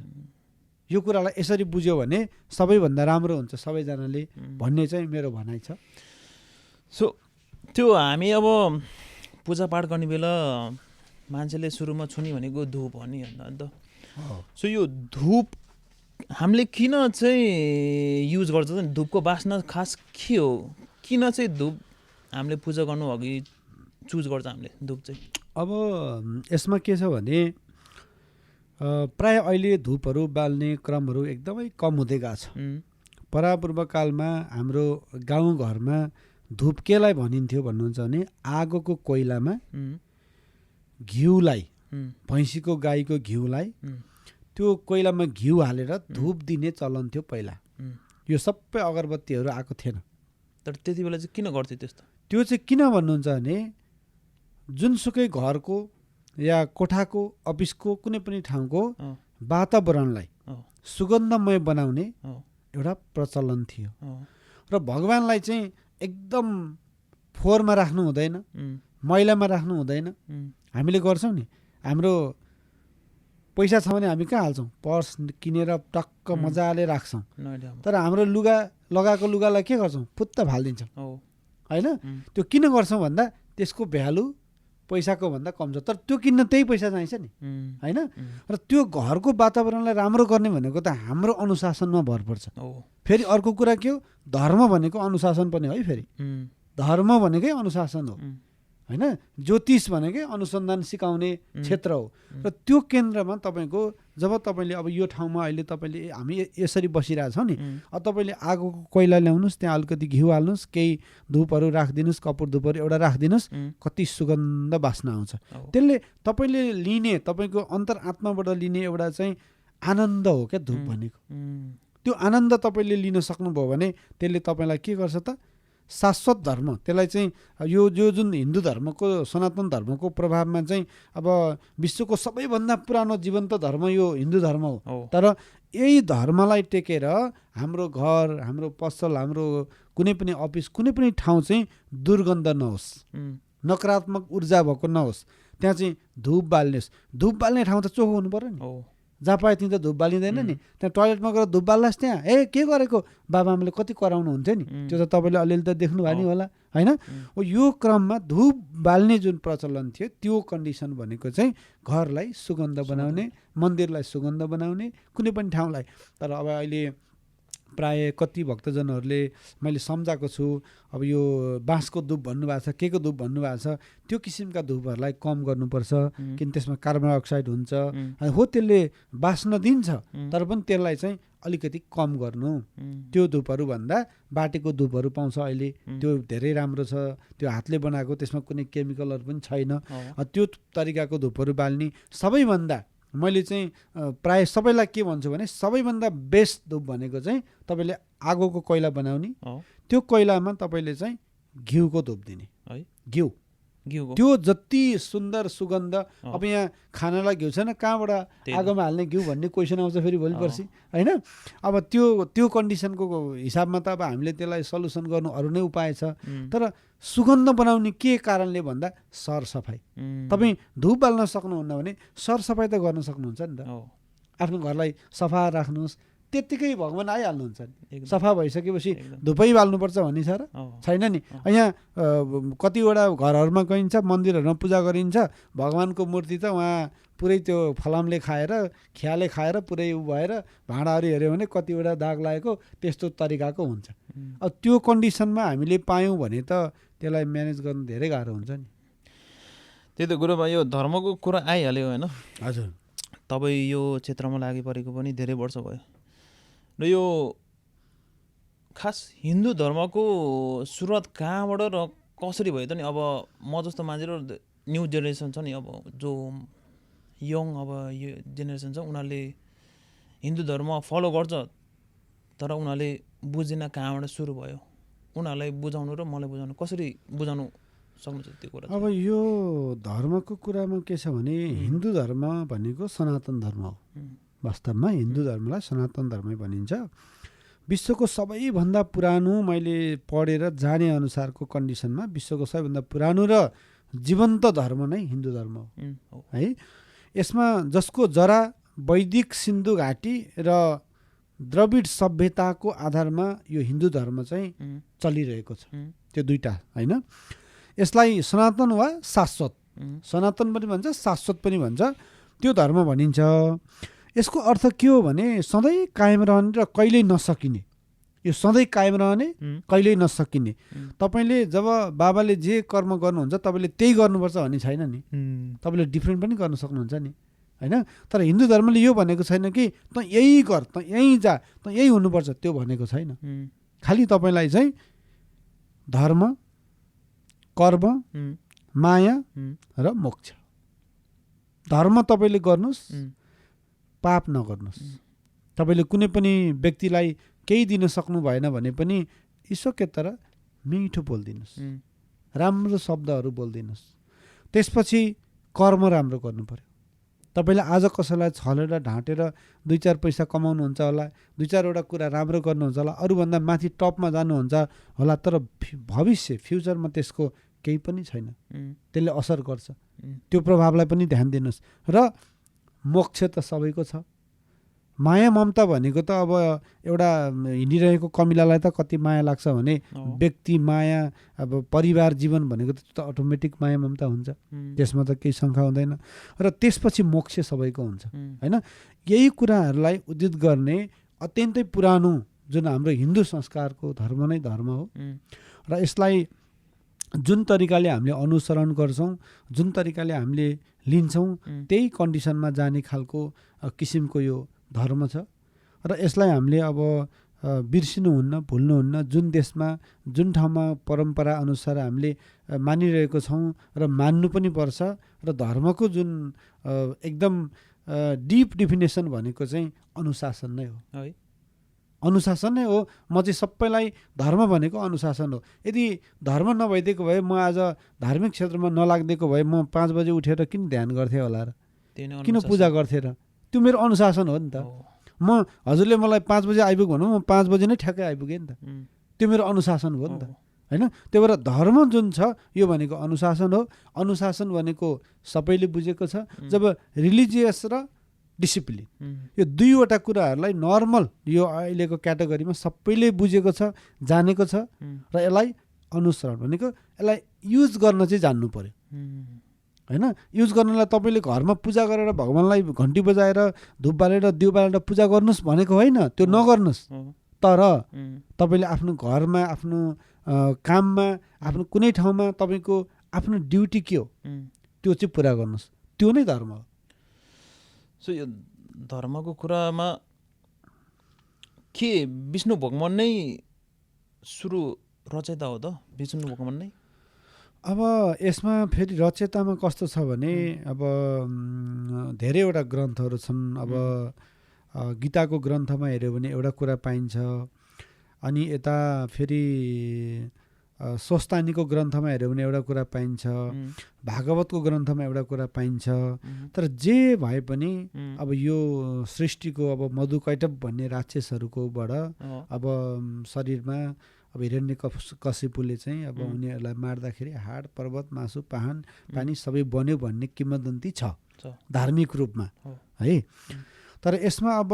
यो कुरालाई यसरी बुझ्यो भने सबैभन्दा राम्रो हुन्छ सबैजनाले भन्ने चाहिँ मेरो भनाइ छ। सो त्यो हामी अब पूजापाठ गर्ने बेला मान्छेले सुरुमा छुने भनेको धुप हो नि अन्त। सो यो धुप हामीले किन चाहिँ युज गर्छ त? धुपको बास्ना खास के हो? किन चाहिँ धुप हामीले पूजा गर्नु अघि चुज गर्छ हामीले धुप चाहिँ? अब यसमा के छ भने प्राय अहिले धुपहरू बाल्ने क्रमहरू एकदमै कम हुँदै गएको छ। परापूर्व कालमा हाम्रो गाउँघरमा धुप केलाई भनिन्थ्यो भन्नुहुन्छ भने आगोको कोइलामा घिउलाई, भैँसीको गाईको घिउलाई त्यो कोइलामा घिउ हालेर धुप दिने चलन थियो पहिला। यो सबै अगरबत्तीहरू आएको थिएन। तर त्यति बेला चाहिँ किन गर्थ्यो त्यस्तो? त्यो चाहिँ किन भन्नुहुन्छ भने जुनसुकै घरको या कोठाको अफिसको कुनै पनि ठाउँको वातावरणलाई सुगन्धमय बनाउने एउटा प्रचलन थियो। र भगवानलाई चाहिँ एकदम फोहोरमा राख्नु हुँदैन, मैलामा राख्नु हुँदैन। हामीले गर्छौँ नि, हाम्रो पैसा छ भने हामी कहाँ हाल्छौँ? पर्स किनेर टक्क मजाले राख्छौँ। तर हाम्रो लुगा लगाएको लुगालाई के गर्छौँ? फुत्त फालिदिन्छौँ होइन? त्यो किन गर्छौँ भन्दा त्यसको भ्यालु पैसाको भन्दा कम छ, तर त्यो किन्न त्यही पैसा चाहिन्छ नि होइन? र त्यो घरको वातावरणलाई राम्रो गर्ने भनेको त हाम्रो अनुशासनमा भर पर्छ। फेरि अर्को कुरा के हो? धर्म भनेको अनुशासन पनि है। फेरि धर्म भनेकै अनुशासन हो होइन? ज्योतिष भनेकै अनुसन्धान सिकाउने क्षेत्र हो। र त्यो केन्द्रमा तपाईँको जब तपाईँले अब यो ठाउँमा अहिले तपाईँले हामी यसरी बसिरहेछौँ नि, अब तपाईँले आगोको कोइला ल्याउनुहोस्, त्यहाँ अलिकति घिउ हाल्नुहोस्, केही धुपहरू राखिदिनुहोस्, कपुर धुपहरू एउटा राखिदिनुहोस्, कति सुगन्ध बास्ना आउँछ। त्यसले तपाईँले लिने, तपाईँको अन्तरआत्माबाट लिने एउटा चाहिँ आनन्द हो क्या धुप भनेको। त्यो आनन्द तपाईँले लिन सक्नुभयो भने त्यसले तपाईँलाई के गर्छ त? शाश्वत धर्म, त्यसलाई चाहिँ यो जुन हिन्दू धर्मको, सनातन धर्मको प्रभावमा चाहिँ अब विश्वको सबैभन्दा पुरानो जीवन्त धर्म यो हिन्दू धर्म हो। तर यही धर्मलाई टेकेर हाम्रो घर, हाम्रो पसल, हाम्रो कुनै पनि अफिस, कुनै पनि ठाउँ चाहिँ दुर्गन्ध नहोस्, नकारात्मक ऊर्जा भएको नहोस्, त्यहाँ चाहिँ धुप बाल्नुहोस्। धुप बाल्ने ठाउँ त चोखो हुनु पर्यो नि। जहाँ पाए त्यहीँ त धुप बालिँदैन नि। त्यहाँ टोयलेटमा गएर धुप बाल्लास्, त्यहाँ के गरेको बाबाआमाले कति कराउनु हुन्थ्यो नि, त्यो त तपाईँले अलिअलि त देख्नुभयो नि होला होइन? यो क्रममा धुप बाल्ने जुन प्रचलन थियो त्यो कन्डिसन भनेको चाहिँ घरलाई सुगन्ध बनाउने, मन्दिरलाई सुगन्ध बनाउने, कुनै पनि ठाउँलाई। तर अब अहिले प्राय कति भक्तजनहरूले मैले सम्झाएको छु, अब यो बाँसको धुप भन्नुभएको छ, के को धुप भन्नुभएको छ, त्यो किसिमका धुपहरूलाई कम गर्नुपर्छ, किन त्यसमा कार्बन डाइअक्साइड हुन्छ। हो त्यसले बास्न दिन्छ, तर पनि त्यसलाई चाहिँ अलिकति कम गर्नु। त्यो धुपहरू भन्दा बाटेको धुपहरू पाउँछ अहिले, त्यो धेरै राम्रो छ, त्यो हातले बनाएको, त्यसमा कुनै केमिकलहरू पनि छैन। त्यो तरिकाको धुपहरू बाल्ने सबैभन्दा मैले चाहिँ प्राय सबैलाई के भन्छु भने सबैभन्दा बेस्ट धुप भनेको चाहिँ तपाईँले आगोको कोइला बनाउने, त्यो कोइलामा तपाईँले चाहिँ घिउको धुप दिने है। घिउ त्यो जति सुन्दर सुगन्ध। अब यहाँ खानालाई घिउ छैन, कहाँबाट आगोमा हाल्ने घिउ भन्ने क्वेसन आउँछ फेरि भोलि पर्सि होइन? अब त्यो कन्डिसनको हिसाबमा त अब हामीले त्यसलाई सल्युसन गर्नु अरू नै उपाय छ। तर सुगन्ध बनाउने के कारणले भन्दा सरसफाइ। तपाईँ धुप बाल्न सक्नुहुन्न भने सरसफाइ त गर्न सक्नुहुन्छ नि त। आफ्नो घरलाई सफा राख्नुहोस्, त्यत्तिकै भगवान् आइहाल्नुहुन्छ नि। सफा भइसकेपछि धुपै बाल्नुपर्छ भन्ने छ र? छैन नि। यहाँ कतिवटा घरहरूमा गइन्छ, मन्दिरहरूमा पूजा गरिन्छ, भगवान्को मूर्ति त उहाँ पुरै त्यो फलामले खाएर, खियाले खाएर पुरै भएर भाँडाहरू हेऱ्यो भने कतिवटा दाग लागेको त्यस्तो तरिकाको हुन्छ। अब त्यो कन्डिसनमा हामीले पायौँ भने त त्यसलाई म्यानेज गर्नु धेरै गाह्रो हुन्छ नि। त्यही त गुरुबा, यो धर्मको कुरा आइहाल्यो होइन? हजुर। तपाईँ यो क्षेत्रमा लागि परेको पनि धेरै वर्ष भयो र यो खास हिन्दू धर्मको सुरुवात कहाँबाट र कसरी भयो त नि? अब म जस्तो मान्छे र न्यू जेनेरेसन छ नि, अब जो यङ अब यो जेनेरेसन छ, उनीहरूले हिन्दू धर्म फलो गर्छ, तर उनीहरूले बुझेन कहाँबाट सुरु भयो, उनीहरूलाई बुझाउनु र मलाई बुझाउनु कसरी बुझाउनु सक्नुहुन्छ त्यो कुरा? अब यो धर्मको कुरामा के छ भने हिन्दू धर्म भनेको सनातन धर्म हो। वास्तवमा हिन्दू धर्मलाई सनातन धर्म भनिन्छ। विश्वको सबैभन्दा पुरानो, मैले पढेर जाने अनुसारको कन्डिसनमा विश्वको सबैभन्दा पुरानो र जीवन्त धर्म नै हिन्दू धर्म हो है। यसमा जसको जरा वैदिक सिन्धु घाटी र द्रविड सभ्यताको आधारमा यो हिन्दू धर्म चाहिँ चलिरहेको छ। त्यो दुईटा होइन। यसलाई सनातन वा शाश्वत, सनातन पनि भन्छ शाश्वत पनि भन्छ, त्यो धर्म भनिन्छ। यसको अर्थ के हो भने सधैँ कायम रहने र कहिल्यै नसकिने। यो सधैँ कायम रहने, कहिल्यै नसकिने। तपाईँले जब बाबाले जे कर्म गर्नुहुन्छ तपाईँले त्यही गर्नुपर्छ भन्ने छैन नि। तपाईँले डिफ्रेन्ट पनि गर्न सक्नुहुन्छ नि होइन। तर हिन्दू धर्मले यो भनेको छैन कि त यही गर, त यहीँ जा, त यही हुनुपर्छ, त्यो भनेको छैन। खालि तपाईँलाई चाहिँ धर्म, कर्म, माया र मोक्ष। धर्म तपाईँले गर्नुहोस्, पाप नगर्नुहोस्। तपाईँले कुनै पनि व्यक्तिलाई केही दिन सक्नु भएन भने पनि ईश्वरकै तर मिठो बोलिदिनुहोस्, राम्रो शब्दहरू बोलिदिनुहोस्। त्यसपछि कर्म राम्रो गर्नु पर्यो। तपाईँले आज कसैलाई छलेर ढाँटेर 2-4 पैसा कमाउनुहुन्छ होला, 2-4वटा कुरा राम्रो गर्नुहुन्छ होला, अरूभन्दा माथि टपमा जानुहुन्छ होला, तर भविष्य फ्युचरमा त्यसको केही पनि छैन। त्यसले असर गर्छ। त्यो प्रभावलाई पनि ध्यान दिनुहोस्। र मोक्ष त सबैको छ। माया ममता भनेको त अब एउटा हिँडिरहेको कमिलालाई त कति माया लाग्छ भने व्यक्ति माया, अब परिवार जीवन भनेको त अटोमेटिक माया ममता हुन्छ, त्यसमा त केही शङ्का हुँदैन। र त्यसपछि मोक्ष सबैको हुन्छ होइन। यही कुराहरूलाई उद्धित गर्ने अत्यन्तै पुरानो जुन हाम्रो हिन्दू संस्कारको धर्म नै धर्म हो। र यसलाई जुन तरिकाले हामीले अनुसरण गर्छौँ, जुन तरिकाले हामीले लिन्छौँ, त्यही कन्डिसनमा जाने खालको किसिमको यो धर्म छ। र यसलाई हामीले अब बिर्सिनुहुन्न, भुल्नुहुन्न। जुन देशमा, जुन ठाउँमा परम्परा अनुसार हामीले मानिरहेको छौँ र मान्नु पनि पर्छ। र धर्मको जुन एकदम डिप डिफिनेसन भनेको चाहिँ अनुशासन नै हो है। अनुशासन नै हो। म चाहिँ सबैलाई धर्म भनेको अनुशासन हो। यदि धर्म नभइदिएको भए, म आज धार्मिक क्षेत्रमा नलागिदिएको भए, म 5 बजे उठेर किन ध्यान गर्थेँ होला र, किन पूजा गर्थेँ र? त्यो मेरो अनुशासन हो नि त। म हजुरले मलाई 5 बजे आइपुग भनौँ, म 5 बजे नै ठ्याक्कै आइपुगेँ नि त। त्यो मेरो अनुशासन हो नि त होइन। त्यही भएर धर्म जुन छ यो भनेको अनुशासन हो। अनुशासन भनेको सबैले बुझेको छ। जब रिलिजियस र डिसिप्लिन, यो दुईवटा कुराहरूलाई नर्मल यो अहिलेको क्याटेगोरीमा सबैले बुझेको छ, जानेको छ। र यसलाई अनुसरण भनेको यसलाई युज गर्न चाहिँ जान्नु पर्यो होइन। युज गर्नलाई तपाईँले घरमा पूजा गरेर भगवान्लाई घन्टी बजाएर धुप बालेर दियो बालेर पूजा गर्नुहोस् भनेको होइन, त्यो नगर्नुहोस्। तर तपाईँले आफ्नो घरमा, आफ्नो काममा, आफ्नो कुनै ठाउँमा तपाईँको आफ्नो ड्युटी के हो त्यो चाहिँ पुरा गर्नुहोस्। त्यो नै धर्म हो। सो यो धर्मको कुरामा के विष्णु भगवान नै सुरु रचयिता हो त? विष्णु भगवान नै? अब यसमा फेरि रचयितामा कस्तो छ भने अब धेरैवटा ग्रन्थहरू छन्। अब गीताको ग्रन्थमा हेऱ्यो भने एउटा कुरा पाइन्छ। अनि यता फेरि स्वस्तानीको ग्रन्थमा हेऱ्यो भने एउटा कुरा पाइन्छ। भागवतको ग्रन्थमा एउटा कुरा पाइन्छ। तर जे भए पनि अब यो सृष्टिको अब मधुकैटभ भन्ने राक्षसहरूकोबाट अब शरीरमा अब हिरण्यकशिपुले चाहिँ अब उनीहरूलाई मार्दाखेरि हाड, पर्वत, मासु, पाहन, पानी सबै बन्यो भन्ने किंवदन्ती छ धार्मिक रूपमा है। तर यसमा अब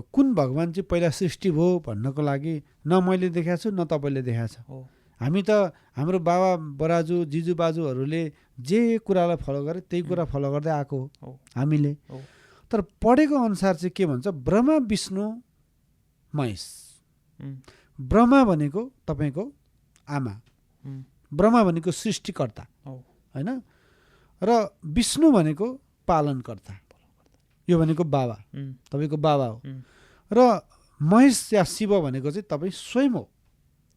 कुन भगवान चाहिँ पहिला सृष्टि भयो भन्नको लागि न मैले देखाएको छु, न तपाईँले देखाएको छ। हामी त हाम्रो बाबा बराजु, जिजु बाजुहरूले जे कुरालाई फलो गरे त्यही कुरा फलो गर्दै आएको हो हामीले। तर पढेको अनुसार चाहिँ के भन्छ, ब्रह्मा, विष्णु, महेश। ब्रह्मा भनेको तपाईँको आमा, ब्रह्मा भनेको सृष्टिकर्ता होइन। र विष्णु भनेको पालनकर्ता, यो भनेको बाबा, तपाईँको बाबा हो। र महेश या शिव भनेको चाहिँ तपाईँ स्वयं हो।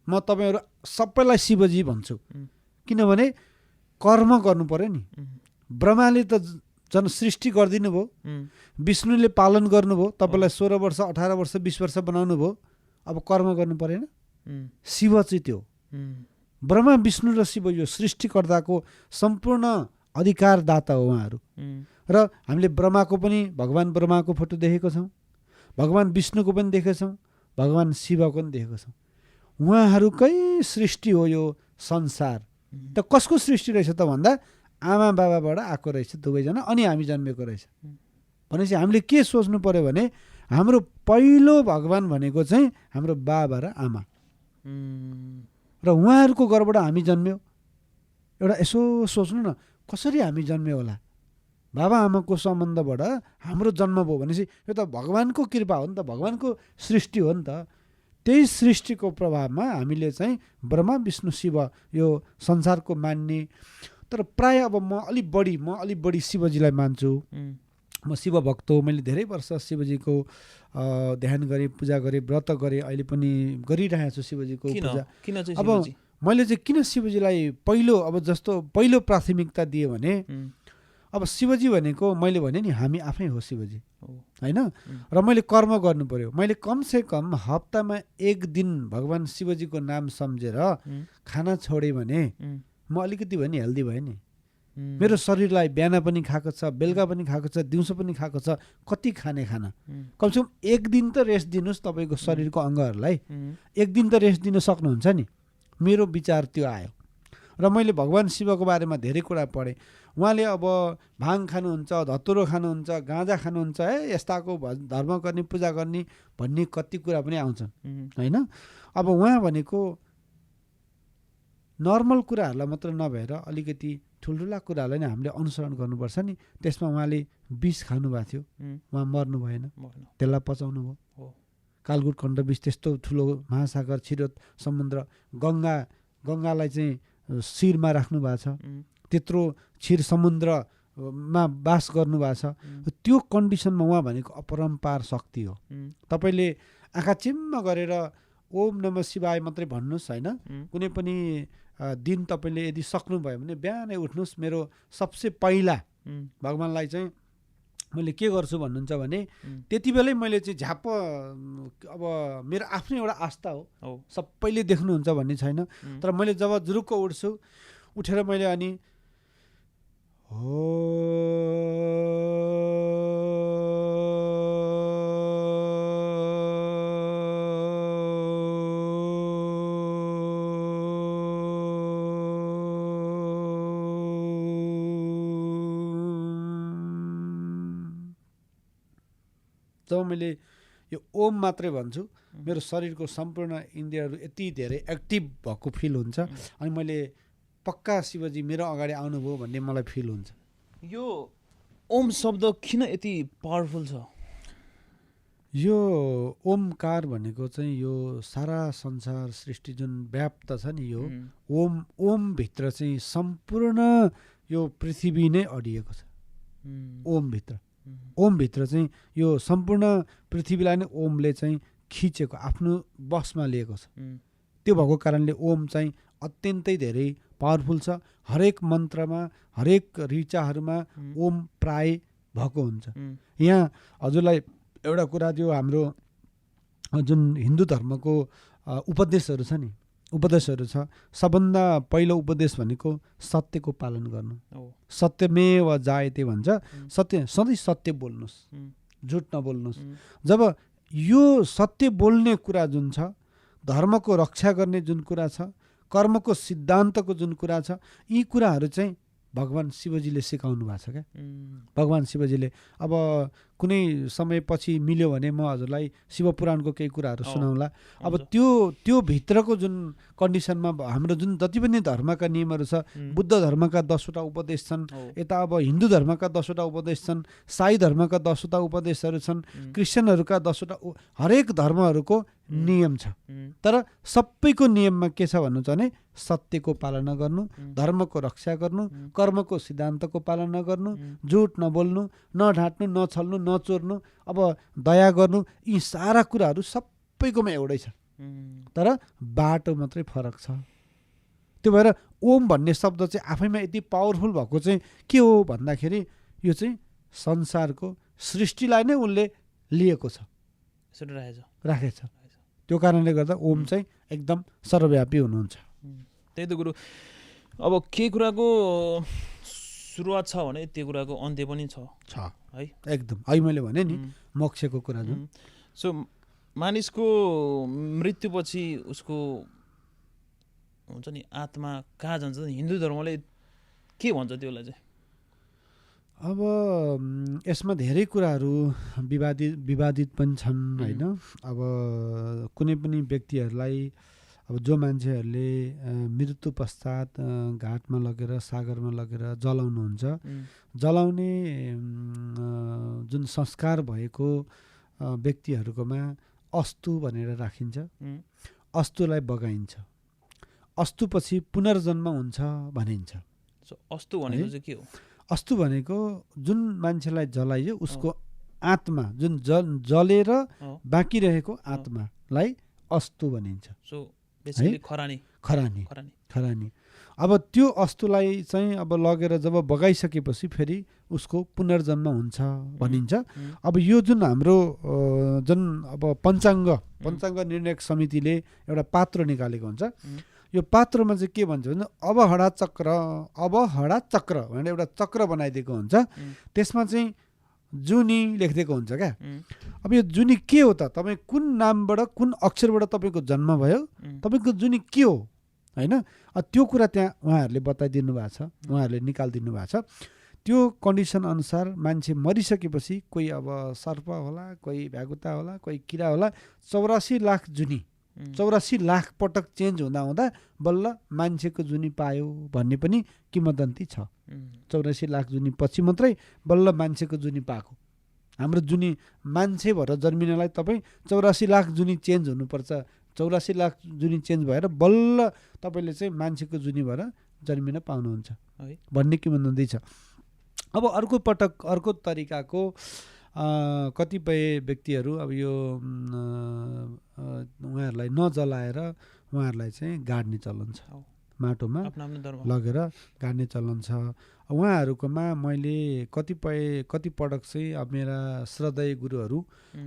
म तपाईँहरू सबैलाई शिवजी भन्छु, किनभने कर्म गर्नु पर्यो नि। ब्रह्माले त जन सृष्टि गरिदिनु भयो, विष्णुले पालन गर्नुभयो, तपाईँलाई 16 वर्ष, 18 वर्ष, 20 वर्ष बनाउनु भयो, अब कर्म गर्नु परेन शिव चाहिँ त्यो ब्रह्मा विष्णु र शिव यो सृष्टिकर्ताको सम्पूर्ण अधिकारदाता हो उहाँहरू र हामीले ब्रह्माको पनि भगवान् ब्रह्माको फोटो देखेको छौँ भगवान् विष्णुको पनि देखेको छौँ भगवान् शिवको पनि देखेको छौँ उहाँहरूकै सृष्टि हो यो संसार त कसको सृष्टि रहेछ त भन्दा आमा बाबाबाट आएको रहेछ दुवैजना अनि हामी जन्मेको रहेछ भनेपछि हामीले के सोच्नु पर्यो भने हाम्रो पहिलो भगवान् भनेको चाहिँ हाम्रो बाबा र आमा र उहाँहरूको घरबाट हामी जन्म्यौँ एउटा यसो सोच्नु न कसरी हामी जन्म्यौँ होला बाबा आमाको सम्बन्धबाट हाम्रो जन्म भयो भनेपछि यो त भगवान्को कृपा हो नि त भगवान्को सृष्टि हो नि त त्यही सृष्टिको प्रभावमा हामीले चाहिँ ब्रह्मा विष्णु शिव यो संसारको मान्ने तर प्राय अब म अलिक बढी शिवजीलाई मान्छु म शिव भक्त हो मैले धेरै वर्ष शिवजीको ध्यान गरेँ पूजा गरेँ व्रत गरेँ अहिले पनि गरिरहेको छु शिवजीको पूजा अब मैले चाहिँ किन शिवजीलाई पहिलो प्राथमिकता दिएँ भने अब शिवजी भनेको मैले भने नि हामी आफै हो शिवजी होइन र मैले कर्म गर्नु पर्यो मैले कमसेकम हप्तामा एक दिन भगवान् शिवजीको नाम सम्झेर खाना छोडेँ भने म अलिकति भए नि हेल्दी भएँ नि मेरो शरीरलाई बिहान पनि खाएको छ बेलुका पनि खाएको छ दिउँसो पनि खाएको छ कति खाने खाना कमसेकम एक दिन त रेस्ट दिनुहोस् तपाईँको शरीरको अङ्गहरूलाई एक दिन त रेस्ट दिन सक्नुहुन्छ नि मेरो विचार त्यो आयो र मैले भगवान् शिवको बारेमा धेरै कुरा पढेँ उहाँले अब भाङ खानुहुन्छ धतुरो खानुहुन्छ गाँजा खानुहुन्छ यस्ताको धर्म गर्ने पूजा गर्ने भन्ने कति कुरा पनि आउँछन् होइन अब उहाँ भनेको नर्मल कुराहरूलाई मात्र नभएर अलिकति ठुल्ठुला कुराहरूलाई नै हामीले अनुसरण गर्नुपर्छ नि त्यसमा उहाँले विष खानुभएको थियो उहाँ मर्नु भएन त्यसलाई पचाउनु भयो कालगुट खण्ड विष त्यस्तो ठुलो महासागर छिरो समुद्र गङ्गालाई चाहिँ शिरमा राख्नु भएको छ त्यत्रो क्षीर समुद्रमा बास गर्नुभएको छ त्यो कन्डिसनमा उहाँ भनेको अपरम्पार शक्ति हो तपाईँले आँखा चिम्म गरेर ओम नमः शिवाय मात्रै भन्नुहोस् होइन कुनै पनि दिन तपाईँले यदि सक्नुभयो भने बिहानै उठ्नुहोस् मेरो सबसे पहिला भगवान्लाई चाहिँ मैले के गर्छु भन्नुहुन्छ भने त्यति बेलै मैले चाहिँ झ्याप्प अब मेरो आफ्नै एउटा आस्था हो सबैले देख्नुहुन्छ भन्ने छैन तर मैले जब जुरुक्क उठ्छु उठेर मैले अनि जब मैले यो ओम मात्रै भन्छु मेरो शरीरको सम्पूर्ण इन्द्रियहरू यति धेरै एक्टिभ भएको फिल हुन्छ अनि मैले पक्का शिवजी मेरो अगाडि आउनुभयो भन्ने मलाई फिल हुन्छ यो ओम शब्द किन यति पावरफुल छ यो ओमकार भनेको चाहिँ यो सारा संसार सृष्टि जुन व्याप्त छ नि यो ओमभित्र चाहिँ सम्पूर्ण यो पृथ्वी नै अडिएको छ ओमभित्र चाहिँ यो सम्पूर्ण पृथ्वीलाई नै ओमले चाहिँ खिचेको आफ्नो बसमा लिएको छ त्यो भएको कारणले ओम चाहिँ अत्यन्तै धेरै पावरफुल छ हरेक मन्त्रमा हरेक ऋचाहरूमा ओम प्राय भएको हुन्छ यहाँ हजुरलाई एउटा कुरा त्यो हाम्रो जुन हिन्दू धर्मको उपदेशहरू छ नि उपदेशहरू छ सबभन्दा पहिलो उपदेश भनेको सत्यको पालन गर्नु सत्यमेव जायते भन्छ सत्य सधैँ सत्य बोल्नुहोस् झुट नबोल्नुहोस् जब यो सत्य बोल्ने कुरा जुन छ धर्मको रक्षा गर्ने जुन कुरा छ कर्मको सिद्धान्तको जुन कुरा छ यी कुराहरू चाहिँ भगवान् शिवजीले सिकाउनु भएको छ क्या भगवान् शिवजीले अब कुनै समय पछि मिल्यो भने म हजुरलाई शिवपुराणको केही कुराहरू सुनाउँला अब त्यो भित्रको जुन कन्डिसनमा हाम्रो जुन जति पनि धर्मका नियमहरू छ बुद्ध धर्मका 10वटा उपदेश छन् यता अब हिन्दू धर्मका 10वटा उपदेश छन् साई धर्मका 10वटा उपदेशहरू छन् क्रिस्चियनहरूका 10वटा हरेक धर्महरूको नियम छ तर सबैको नियममा के छ भन्नुहुन्छ भने सत्यको पालना गर्नु धर्मको रक्षा गर्नु कर्मको सिद्धान्तको पालना गर्नु झुट नबोल्नु नढाँट्नु नछल्नु नचोर्नु अब दया गर्नु यी सारा कुराहरू सबैकोमा एउटै छ तर बाटो मात्रै फरक छ त्यो भएर ओम भन्ने शब्द चाहिँ आफैमा यति पावरफुल भएको चाहिँ के हो भन्दाखेरि यो चाहिँ संसारको सृष्टिलाई नै उनले लिएको छ राखेछ त्यो कारणले गर्दा ओम चाहिँ एकदम सर्वव्यापी हुनुहुन्छ। त्यही त गुरु, अब के कुराको सुरुवात छ भने त्यो कुराको अन्त्य पनि छ है, एकदम। अहिले मैले भने नि मोक्षको कुरा जुन, सो मानिसको मृत्युपछि उसको हुन्छ नि आत्मा कहाँ जान्छ? हिन्दू धर्मले के भन्छ त्यसलाई चाहिँ? अब यसमा धेरै कुराहरू विवादित पनि छन् होइन। अब कुनै पनि व्यक्तिहरूलाई, अब जो मान्छेहरूले मृत्यु पश्चात घाटमा लगेर सागरमा लगेर जलाउनुहुन्छ, जलाउने जुन संस्कार भएको व्यक्तिहरूकोमा अस्तु भनेर राखिन्छ, अस्तुलाई बगाइन्छ, अस्तुपछि पुनर्जन्म हुन्छ भनिन्छ। अस्तु भनेको चाहिँ के हो? अस्तु भनेको जुन मान्छेलाई जलाइयो उसको आत्मा, जुन जलेर बाँकी रहेको आत्मालाई अस्तु भनिन्छ। सो बेसिकली खरानी। अब त्यो अस्तुलाई चाहिँ अब लगेर जब बगाइसकेपछि फेरि उसको पुनर्जन्म हुन्छ भनिन्छ। अब यो जुन हाम्रो जुन अब पञ्चाङ्ग निर्णयक समितिले एउटा पात्र निकालेको हुन्छ, यो पात्रमा चाहिँ के भन्छ भने अवहडा चक्र भनेर एउटा चक्र बनाइदिएको हुन्छ। त्यसमा चाहिँ जुनी लेखिदिएको हुन्छ क्या। अब यो जुनी के हो त? तपाईँ कुन नामबाट कुन अक्षरबाट तपाईँको जन्म भयो, तपाईँको जुनी के हो होइन, त्यो कुरा त्यहाँ उहाँहरूले बताइदिनु भएको छ, उहाँहरूले निकालिदिनु भएको छ। त्यो कन्डिसन अनुसार मान्छे मरिसकेपछि कोही अब सर्प होला, कोही भ्यागुता होला, कोही किरा होला, 84 लाख जुनी, 84 लाख पटक चेन्ज हुँदा बल्ल मान्छेको जुनी पायो भन्ने पनि किंवदन्ती छ। 84 लाख जुनी पछि मात्रै बल्ल मान्छेको जुनी पाएको। हाम्रो जुनी मान्छे भएर जन्मिनलाई तपाईँ 84 लाख जुनी चेन्ज हुनुपर्छ। 84 लाख जुनी चेन्ज भएर बल्ल तपाईँले चाहिँ मान्छेको जुनी भएर जन्मिन पाउनुहुन्छ भन्ने किंवदन्ती छ। अब अर्को तरिकाको कतिपय व्यक्तिहरू अब यो उहाँहरूलाई नजलाएर उहाँहरूलाई चाहिँ गाड्ने चलन छ, माटोमा लगेर गाड्ने चलन छ। उहाँहरूकोमा मैले कति पटक चाहिँ अब मेरा श्रद्धेय गुरुहरू,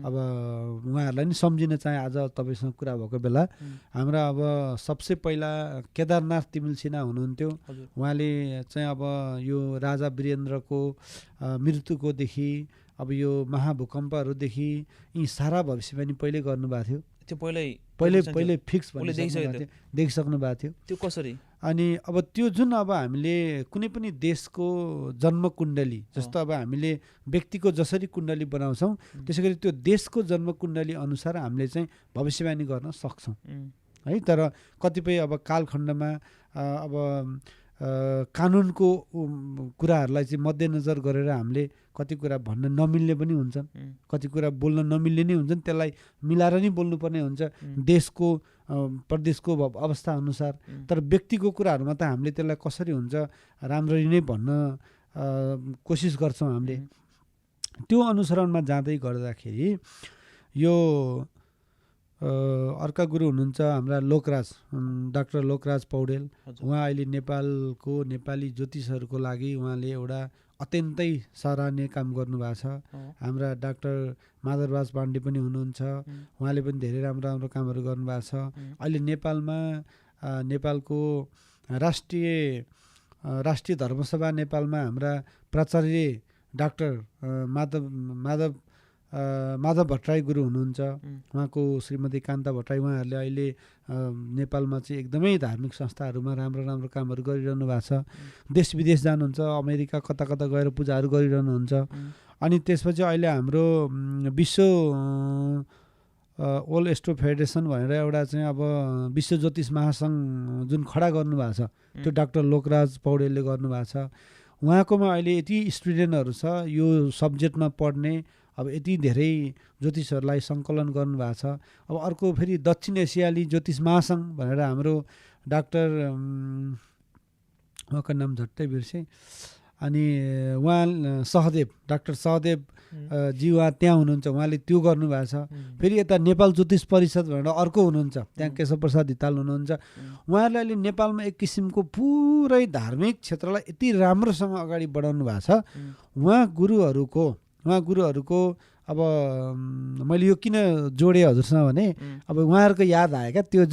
अब उहाँहरूलाई नि सम्झिन चाहे आज तपाईँसँग कुरा भएको बेला, हाम्रा अब सबसे पहिला केदारनाथ तिमिल सिन्हा हुनुहुन्थ्यो। उहाँले चाहिँ अब यो राजा वीरेन्द्रको मृत्युकोदेखि अब यो महाभूकम्पहरूदेखि यी सारा भविष्यवाणी पहिले गर्नुभएको थियो। त्यो पहिले फिक्स देखिसक्नु भएको थियो। त्यो कसरी? अनि अब त्यो जुन अब हामीले कुनै पनि देशको जन्म कुण्डली, जस्तो अब हामीले व्यक्तिको जसरी कुण्डली बनाउँछौँ त्यसै गरी त्यो देशको जन्म कुण्डली अनुसार हामीले चाहिँ भविष्यवाणी गर्न सक्छौँ है। तर कतिपय अब कालखण्डमा अब कानुनको कुराहरूलाई चाहिँ मध्यनजर गरेर हामीले कति कुरा भन्न नमिल्ने पनि हुन्छन्, कति कुरा बोल्न नमिल्ने नै हुन्छन्, त्यसलाई मिलाएर नै बोल्नुपर्ने हुन्छ देशको प्रदेशको अवस्था अनुसार। तर व्यक्तिको कुराहरूमा त हामीले त्यसलाई कसरी हुन्छ राम्ररी नै भन्न कोसिस गर्छौँ हामीले। त्यो अनुसरणमा जाँदै गर्दाखेरि यो अर्का गुरु हुनुहुन्छ हाम्रा लोकराज, डाक्टर लोकराज पौडेल। उहाँ अहिले नेपालको नेपाली ज्योतिषहरूको लागि उहाँले एउटा अत्यन्तै सराहनीय काम गर्नुभएको छ। हाम्रा डाक्टर माधवराज पाण्डे पनि हुनुहुन्छ, उहाँले पनि धेरै राम्रो कामहरू गर्नुभएको छ। अहिले नेपालमा नेपालको राष्ट्रिय धर्मसभा नेपालमा हाम्रा प्राचार्य डाक्टर माधव भट्टराई गुरु हुनुहुन्छ, उहाँको श्रीमती कान्ता भट्टराई। उहाँहरूले अहिले नेपालमा चाहिँ एकदमै धार्मिक संस्थाहरूमा राम्रो कामहरू गरिरहनु भएको छ। देश विदेश जानुहुन्छ, अमेरिका कता गएर पूजाहरू गरिरहनुहुन्छ। अनि त्यसपछि अहिले हाम्रो विश्व ओल्ड एस्ट्रो फेडरेसन भनेर एउटा चाहिँ अब विश्व ज्योतिष महासङ्घ जुन खडा गर्नुभएको छ त्यो डाक्टर लोकराज पौडेलले गर्नुभएको छ। उहाँकोमा अहिले यति स्टुडेन्टहरू छ यो सब्जेक्टमा पढ्ने, अब यति धेरै ज्योतिषहरूलाई सङ्कलन गर्नुभएको छ। अब अर्को फेरि दक्षिण एसियाली ज्योतिष महासङ्घ भनेर हाम्रो डाक्टर उहाँको नाम झट्टै बिर्सेँ, अनि उहाँ डाक्टर सहदेव जी उहाँ त्यहाँ हुनुहुन्छ, उहाँले त्यो गर्नुभएको छ। फेरि यता नेपाल ज्योतिष परिषद भनेर अर्को हुनुहुन्छ, त्यहाँ केशव प्रसाद धिताल हुनुहुन्छ। उहाँहरूले अहिले नेपालमा एक किसिमको पुरै धार्मिक क्षेत्रलाई यति राम्रोसँग अगाडि बढाउनु भएको छ। उहाँ गुरुहरूको अब मैले यो किन जोडेँ हजुरसँग भने अब उहाँहरूको याद आयो क्या त्यो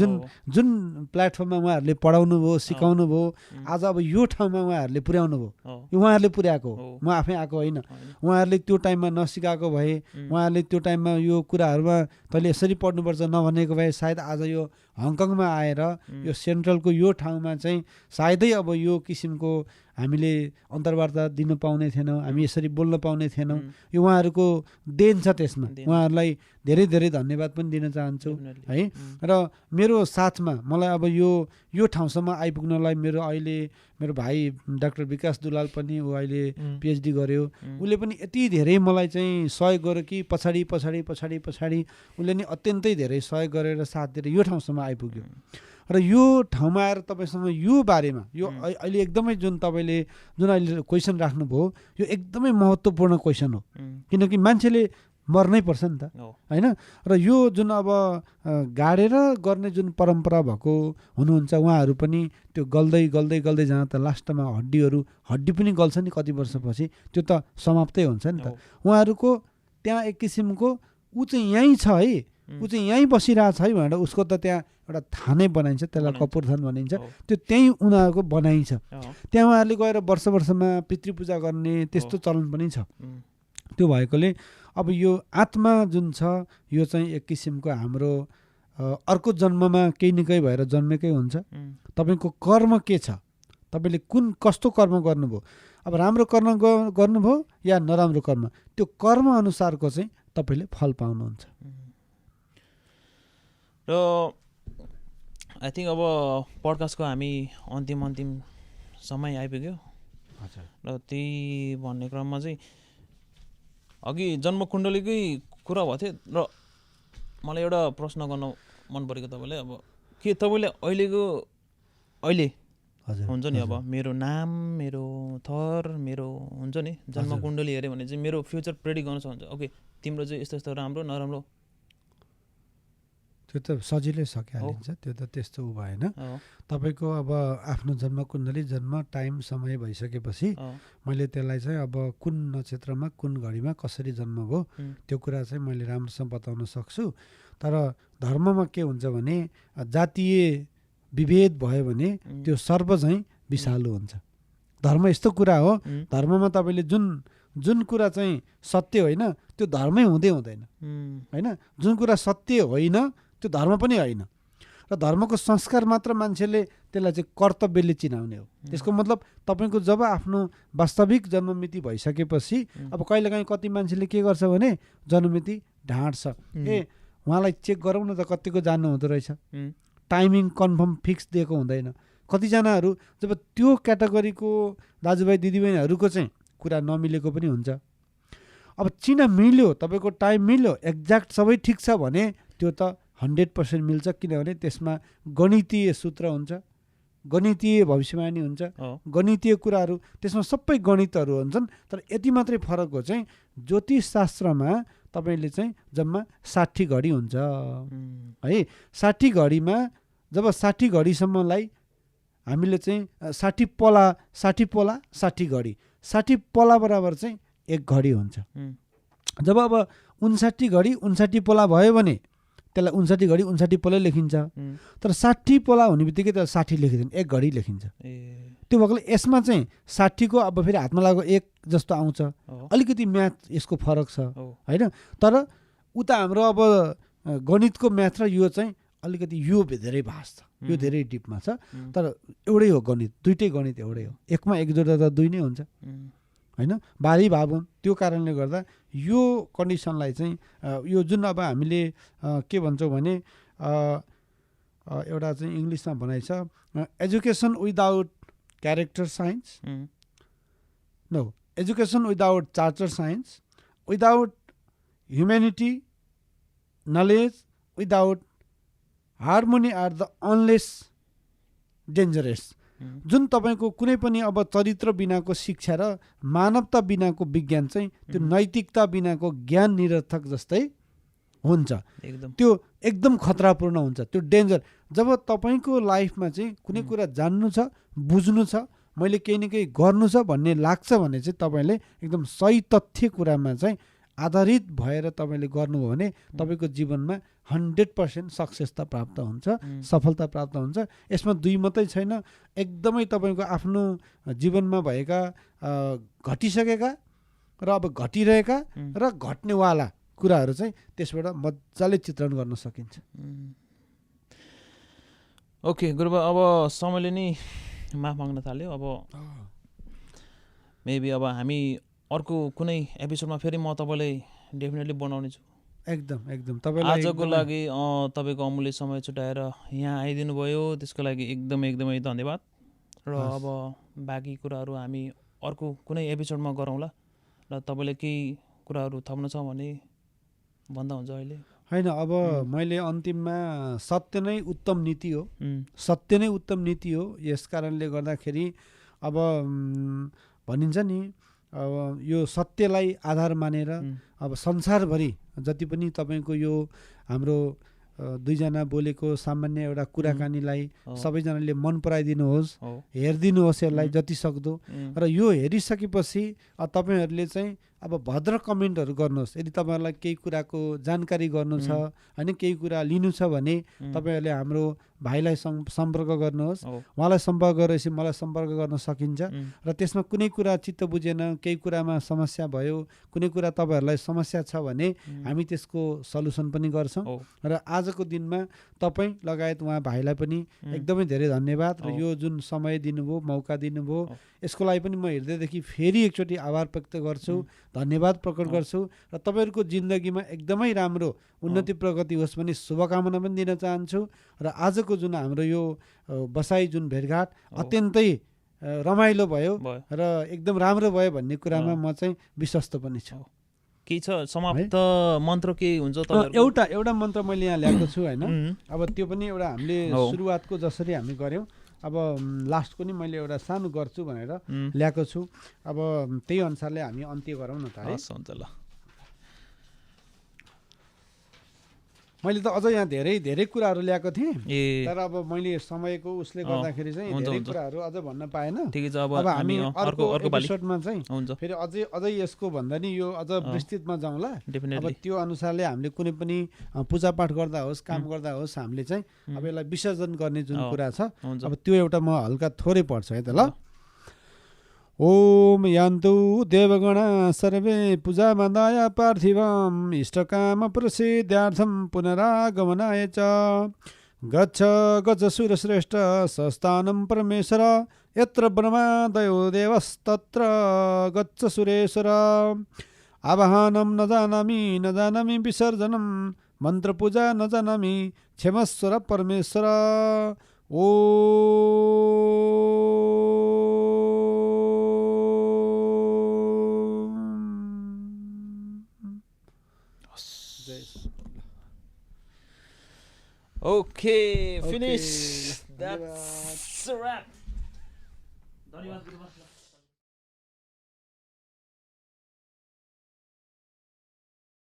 जुन प्लेटफर्ममा उहाँहरूले पढाउनु भयो सिकाउनु भयो आज अब यो ठाउँमा उहाँहरूले पुर्याउनु भयो यो उहाँहरूले पुर्याएको हो म आफै आएको होइन उहाँहरूले त्यो टाइममा नसिकाएको भए उहाँहरूले त्यो टाइममा यो कुराहरूमा तैँले यसरी पढ्नुपर्छ नभनेको भए सायद आज यो हङकङमा आएर यो सेन्ट्रलको यो ठाउँमा चाहिँ सायदै अब यो किसिमको हामीले अन्तर्वार्ता दिन पाउने थिएनौँ हामी यसरी बोल्न पाउने थिएनौँ यो उहाँहरूको देन छ त्यसमा उहाँहरूलाई धेरै धेरै धन्यवाद पनि दिन चाहन्छु है र मेरो साथमा मलाई अब यो ठाउँसम्म आइपुग्नलाई मेरो भाइ डाक्टर विकास दुलाल पनि ऊ अहिले पिएचडी गर्यो उसले पनि यति धेरै मलाई चाहिँ सहयोग गर्यो कि पछाडि उसले नि अत्यन्तै धेरै सहयोग गरेर साथ दिएर यो ठाउँसम्म आइपुग्यो र यो ठाउँमा आएर तपाईँसँग यो बारेमा यो अहिले एकदमै जुन तपाईँले जुन अहिले क्वेसन राख्नुभयो यो एकदमै महत्त्वपूर्ण क्वेसन हो किनकि मान्छेले मर्नै पर्छ नि त होइन र यो जुन अब गाडेर गर्ने जुन परम्परा भएको हुनुहुन्छ उहाँहरू पनि त्यो गल्दै जाँदा त लास्टमा हड्डी पनि गल्छ नि कति वर्षपछि त्यो त समाप्तै हुन्छ नि त उहाँहरूको त्यहाँ एक किसिमको ऊ चाहिँ यहीँ छ है ऊ चाहिँ यहीँ बसिरहेछ है भनेर उसको त त्यहाँ एउटा थानै बनाइन्छ त्यसलाई कपुरथान भनिन्छ त्यो त्यहीँ उनीहरूको बनाइ छ त्यहाँ उहाँहरूले गएर वर्षमा पितृपूजा गर्ने त्यस्तो चलन पनि छ त्यो भएकोले अब यो आत्मा जुन छ यो चाहिँ एक किसिमको हाम्रो अर्को जन्ममा केही न केही भएर जन्मेकै हुन्छ तपाईँको कर्म के छ तपाईँले कस्तो कर्म गर्नुभयो अब राम्रो कर्म गर्नुभयो या नराम्रो कर्म त्यो कर्म अनुसारको चाहिँ तपाईँले फल पाउनुहुन्छ र आई थिङ्क अब पडकास्टको हामी अन्तिम समय आइपुग्यो र त्यही भन्ने क्रममा चाहिँ अघि जन्मकुण्डलीकै कुरा भएको थियो र मलाई एउटा प्रश्न गर्न मन परेको तपाईँलाई अब के तपाईँले अहिले हुन्छ नि अब मेरो नाम मेरो थर मेरो हुन्छ नि जन्मकुण्डली हेऱ्यो भने चाहिँ मेरो फ्युचर प्रेडिक्ट गर्न सक्नुहुन्छ ओके तिम्रो चाहिँ यस्तो राम्रो नराम्रो त्यो त सजिलै सकिहालिन्छ त्यो त त्यस्तो भएन तपाईँको अब आफ्नो जन्मकुण्डली जन्म टाइम समय भइसकेपछि मैले त्यसलाई चाहिँ अब कुन नक्षत्रमा कुन घडीमा कसरी जन्म भयो त्यो कुरा चाहिँ मैले राम्रोसँग बताउन सक्छु तर धर्ममा के हुन्छ भने जातीय विभेद भयो भने त्यो सर्व चाहिँ विषालु हुन्छ धर्म यस्तो कुरा हो धर्ममा तपाईँले जुन कुरा चाहिँ सत्य होइन त्यो धर्मै हुँदैन होइन जुन कुरा सत्य होइन त्यो धर्म पनि होइन र धर्मको संस्कार मात्र मान्छेले त्यसलाई चाहिँ कर्तव्यले चिनाउने हो त्यसको मतलब तपाईँको जब आफ्नो वास्तविक जन्ममिति भइसकेपछि अब कहिलेकाहीँ कति मान्छेले के गर्छ भने जन्ममिति ढाँट्छ उहाँलाई चेक गरौँ न त कतिको जान्नु हुँदो रहेछ टाइमिङ कन्फर्म फिक्स दिएको हुँदैन कतिजनाहरू जब त्यो क्याटेगोरीको दाजुभाइ दिदीबहिनीहरूको चाहिँ कुरा नमिलेको पनि हुन्छ अब चिना मिल्यो तपाईँको टाइम मिल्यो एक्ज्याक्ट सबै ठिक छ भने त्यो त 100% मिल्छ किनभने त्यसमा गणितीय सूत्र हुन्छ गणितीय भविष्यवाणी हुन्छ गणितीय कुराहरू त्यसमा सबै गणितहरू हुन्छन् तर यति मात्रै फरक हो चाहिँ ज्योतिष शास्त्रमा तपाईँले चाहिँ जम्मा 60 घडी हुन्छ है 60 घडीमा जब 60 घडीसम्मलाई हामीले चाहिँ 60 पोला 60 घडी 60 पोला बराबर चाहिँ 1 घडी हुन्छ जब अब 59 घडी 59 पोला भयो भने त्यसलाई 59 घडी 59 पोलै लेखिन्छ तर 60 पोला हुने बित्तिकै त्यसलाई 60 लेखिँदैन 1 घडी लेखिन्छ त्यो भएकोले यसमा चाहिँ 60 को अब फेरि हातमा लागेको 1 जस्तो आउँछ अलिकति म्याथ यसको फरक छ होइन तर उता हाम्रो अब गणितको म्याथ र यो चाहिँ अलिकति यो धेरै भाष छ यो धेरै डिपमा छ तर एउटै हो गणित दुईटै गणित एउटै हो एकमा एक जोड्दा त दुई नै हुन्छ होइन बारी भाव त्यो कारणले गर्दा यो कन्डिसनलाई चाहिँ यो जुन अब हामीले के भन्छौँ भने एउटा चाहिँ इङ्ग्लिसमा भनाइ छ education without character science no education without charter science without humanity knowledge without harmony are the unless dangerous जुन तपाईँको कुनै पनि अब चरित्र बिनाको शिक्षा र मानवता बिनाको विज्ञान चाहिँ त्यो नैतिकता बिनाको ज्ञान निरर्थक जस्तै हुन्छ त्यो एकदम खतरापूर्ण हुन्छ त्यो डेन्जर जब तपाईँको लाइफमा चाहिँ कुनै कुरा जान्नु छ बुझ्नु छ मैले केही न केही गर्नु छ भन्ने लाग्छ भने चाहिँ तपाईँले एकदम सही तथ्य कुरामा चाहिँ आधारित भएर तपाईँले गर्नुभयो भने तपाईँको जीवनमा 100% सक्सेस त प्राप्त हुन्छ, सफलता प्राप्त हुन्छ। यसमा दुई मात्रै छैन, एकदमै तपाईँको आफ्नो जीवनमा भएका घटिसकेका र अब घटिरहेका र घट्नेवाला कुराहरू चाहिँ त्यसबाट मजाले चित्रण गर्न सकिन्छ। ओके गुरुबा, अब समयले नै माफ माग्न थाल्यो। अब मेबी अब हामी अर्को कुनै एपिसोडमा फेरि म तपाईँलाई डेफिनेटली बनाउने छु। एकदम तपाईँलाई आजको लागि तपाईँको अमूल्य समय छुट्याएर यहाँ आइदिनु भयो, त्यसको लागि एकदमै धन्यवाद। र अब बाँकी कुराहरू हामी अर्को कुनै एपिसोडमा गरौँला। र तपाईँले केही कुराहरू थप्नु छ भने भन्दा हुन्छ अहिले। होइन, अब मैले अन्तिममा सत्य नै उत्तम नीति हो, सत्य नै उत्तम नीति हो। यस कारणले गर्दाखेरि अब भनिन्छ नि, अब यो सत्यलाई आधार मानेर अब संसारभरि जति पनि तपाईँको यो हाम्रो दुईजना बोलेको सामान्य एउटा कुराकानीलाई सबैजनाले मन पराइदिनुहोस्, हेरिदिनुहोस् यसलाई जति सक्दो। र यो हेरिसकेपछि तपाईँहरूले चाहिँ अब भद्र कमेन्टहरू गर्नुहोस्। यदि तपाईँहरूलाई केही कुराको जानकारी गर्नु छ, होइन, केही कुरा लिनु छ भने तपाईँहरूले हाम्रो भाइलाई सम्पर्क गर्नुहोस्। उहाँलाई सम्पर्क गरेपछि मलाई सम्पर्क गर्न सकिन्छ। र त्यसमा कुनै कुरा चित्त बुझेन, केही कुरामा समस्या भयो, कुनै कुरा तपाईँहरूलाई समस्या छ भने हामी त्यसको सल्युसन पनि गर्छौँ। र आजको दिनमा तपाईँ लगायत उहाँ भाइलाई पनि एकदमै धेरै धन्यवाद। र यो जुन समय दिनुभयो, मौका दिनुभयो, यसको लागि पनि म हृदयदेखि फेरि एकचोटि आभार व्यक्त गर्छु, धन्यवाद प्रकट गर्छु। र तपाईँहरूको जिन्दगीमा एकदमै राम्रो उन्नति प्रगति होस् भन्ने शुभकामना पनि दिन चाहन्छु। र आजको जुन हाम्रो यो बसाइ, जुन भेटघाट अत्यन्तै रमाइलो भयो र एकदम राम्रो भयो भन्ने कुरामा म चाहिँ विश्वस्त पनि छु। के छ समाप्त मन्त्र के हुन्छ? एउटा मन्त्र मैले यहाँ ल्याएको छु, होइन। अब त्यो पनि एउटा हामीले सुरुवातको जसरी हामी गऱ्यौँ, अब लास्टको नि मैले एउटा सानो गर्छु भनेर ल्याएको छु। अब त्यही अनुसारले हामी अन्त्य गरौँ न त है। हुन्छ ल। मैले त अझ यहाँ धेरै कुराहरू ल्याएको थिएँ, तर अब मैले समयको उसले गर्दाखेरि चाहिँ धेरै कुराहरू अझ भन्न पाएन। ठिकै छ, अब हामी अर्को एपिसोडमा चाहिँ फेरि अझै यसको भन्दा नि यो अझ विस्तृतमा जाउँला। अब त्यो अनुसारले हामीले कुनै पनि पूजापाठ गर्दा होस्, काम गर्दा होस्, हामीले चाहिँ अब यसलाई विसर्जन गर्ने जुन कुरा छ, अब त्यो एउटा म हल्का थोरै पढ्छु है त ल। ओम यान्तु देवगणा सर्वे पूजामदाय पार्थिवम् इष्टकाम प्रसिद्ध्यार्थं पुनरागमनाय च गच्छ सुरश्रेष्ठ सस्थानं परमेश्वर यत्र ब्रह्मादयो देवस्तत्र गच्छ सुरेश्वर आवाहनं न जानामि विसर्जनं मन्त्रपूजा न जानामि क्षमस्वर परमेश्वर। ओ Okay, finish. That's a wrap. धन्यवाद गुरुबा।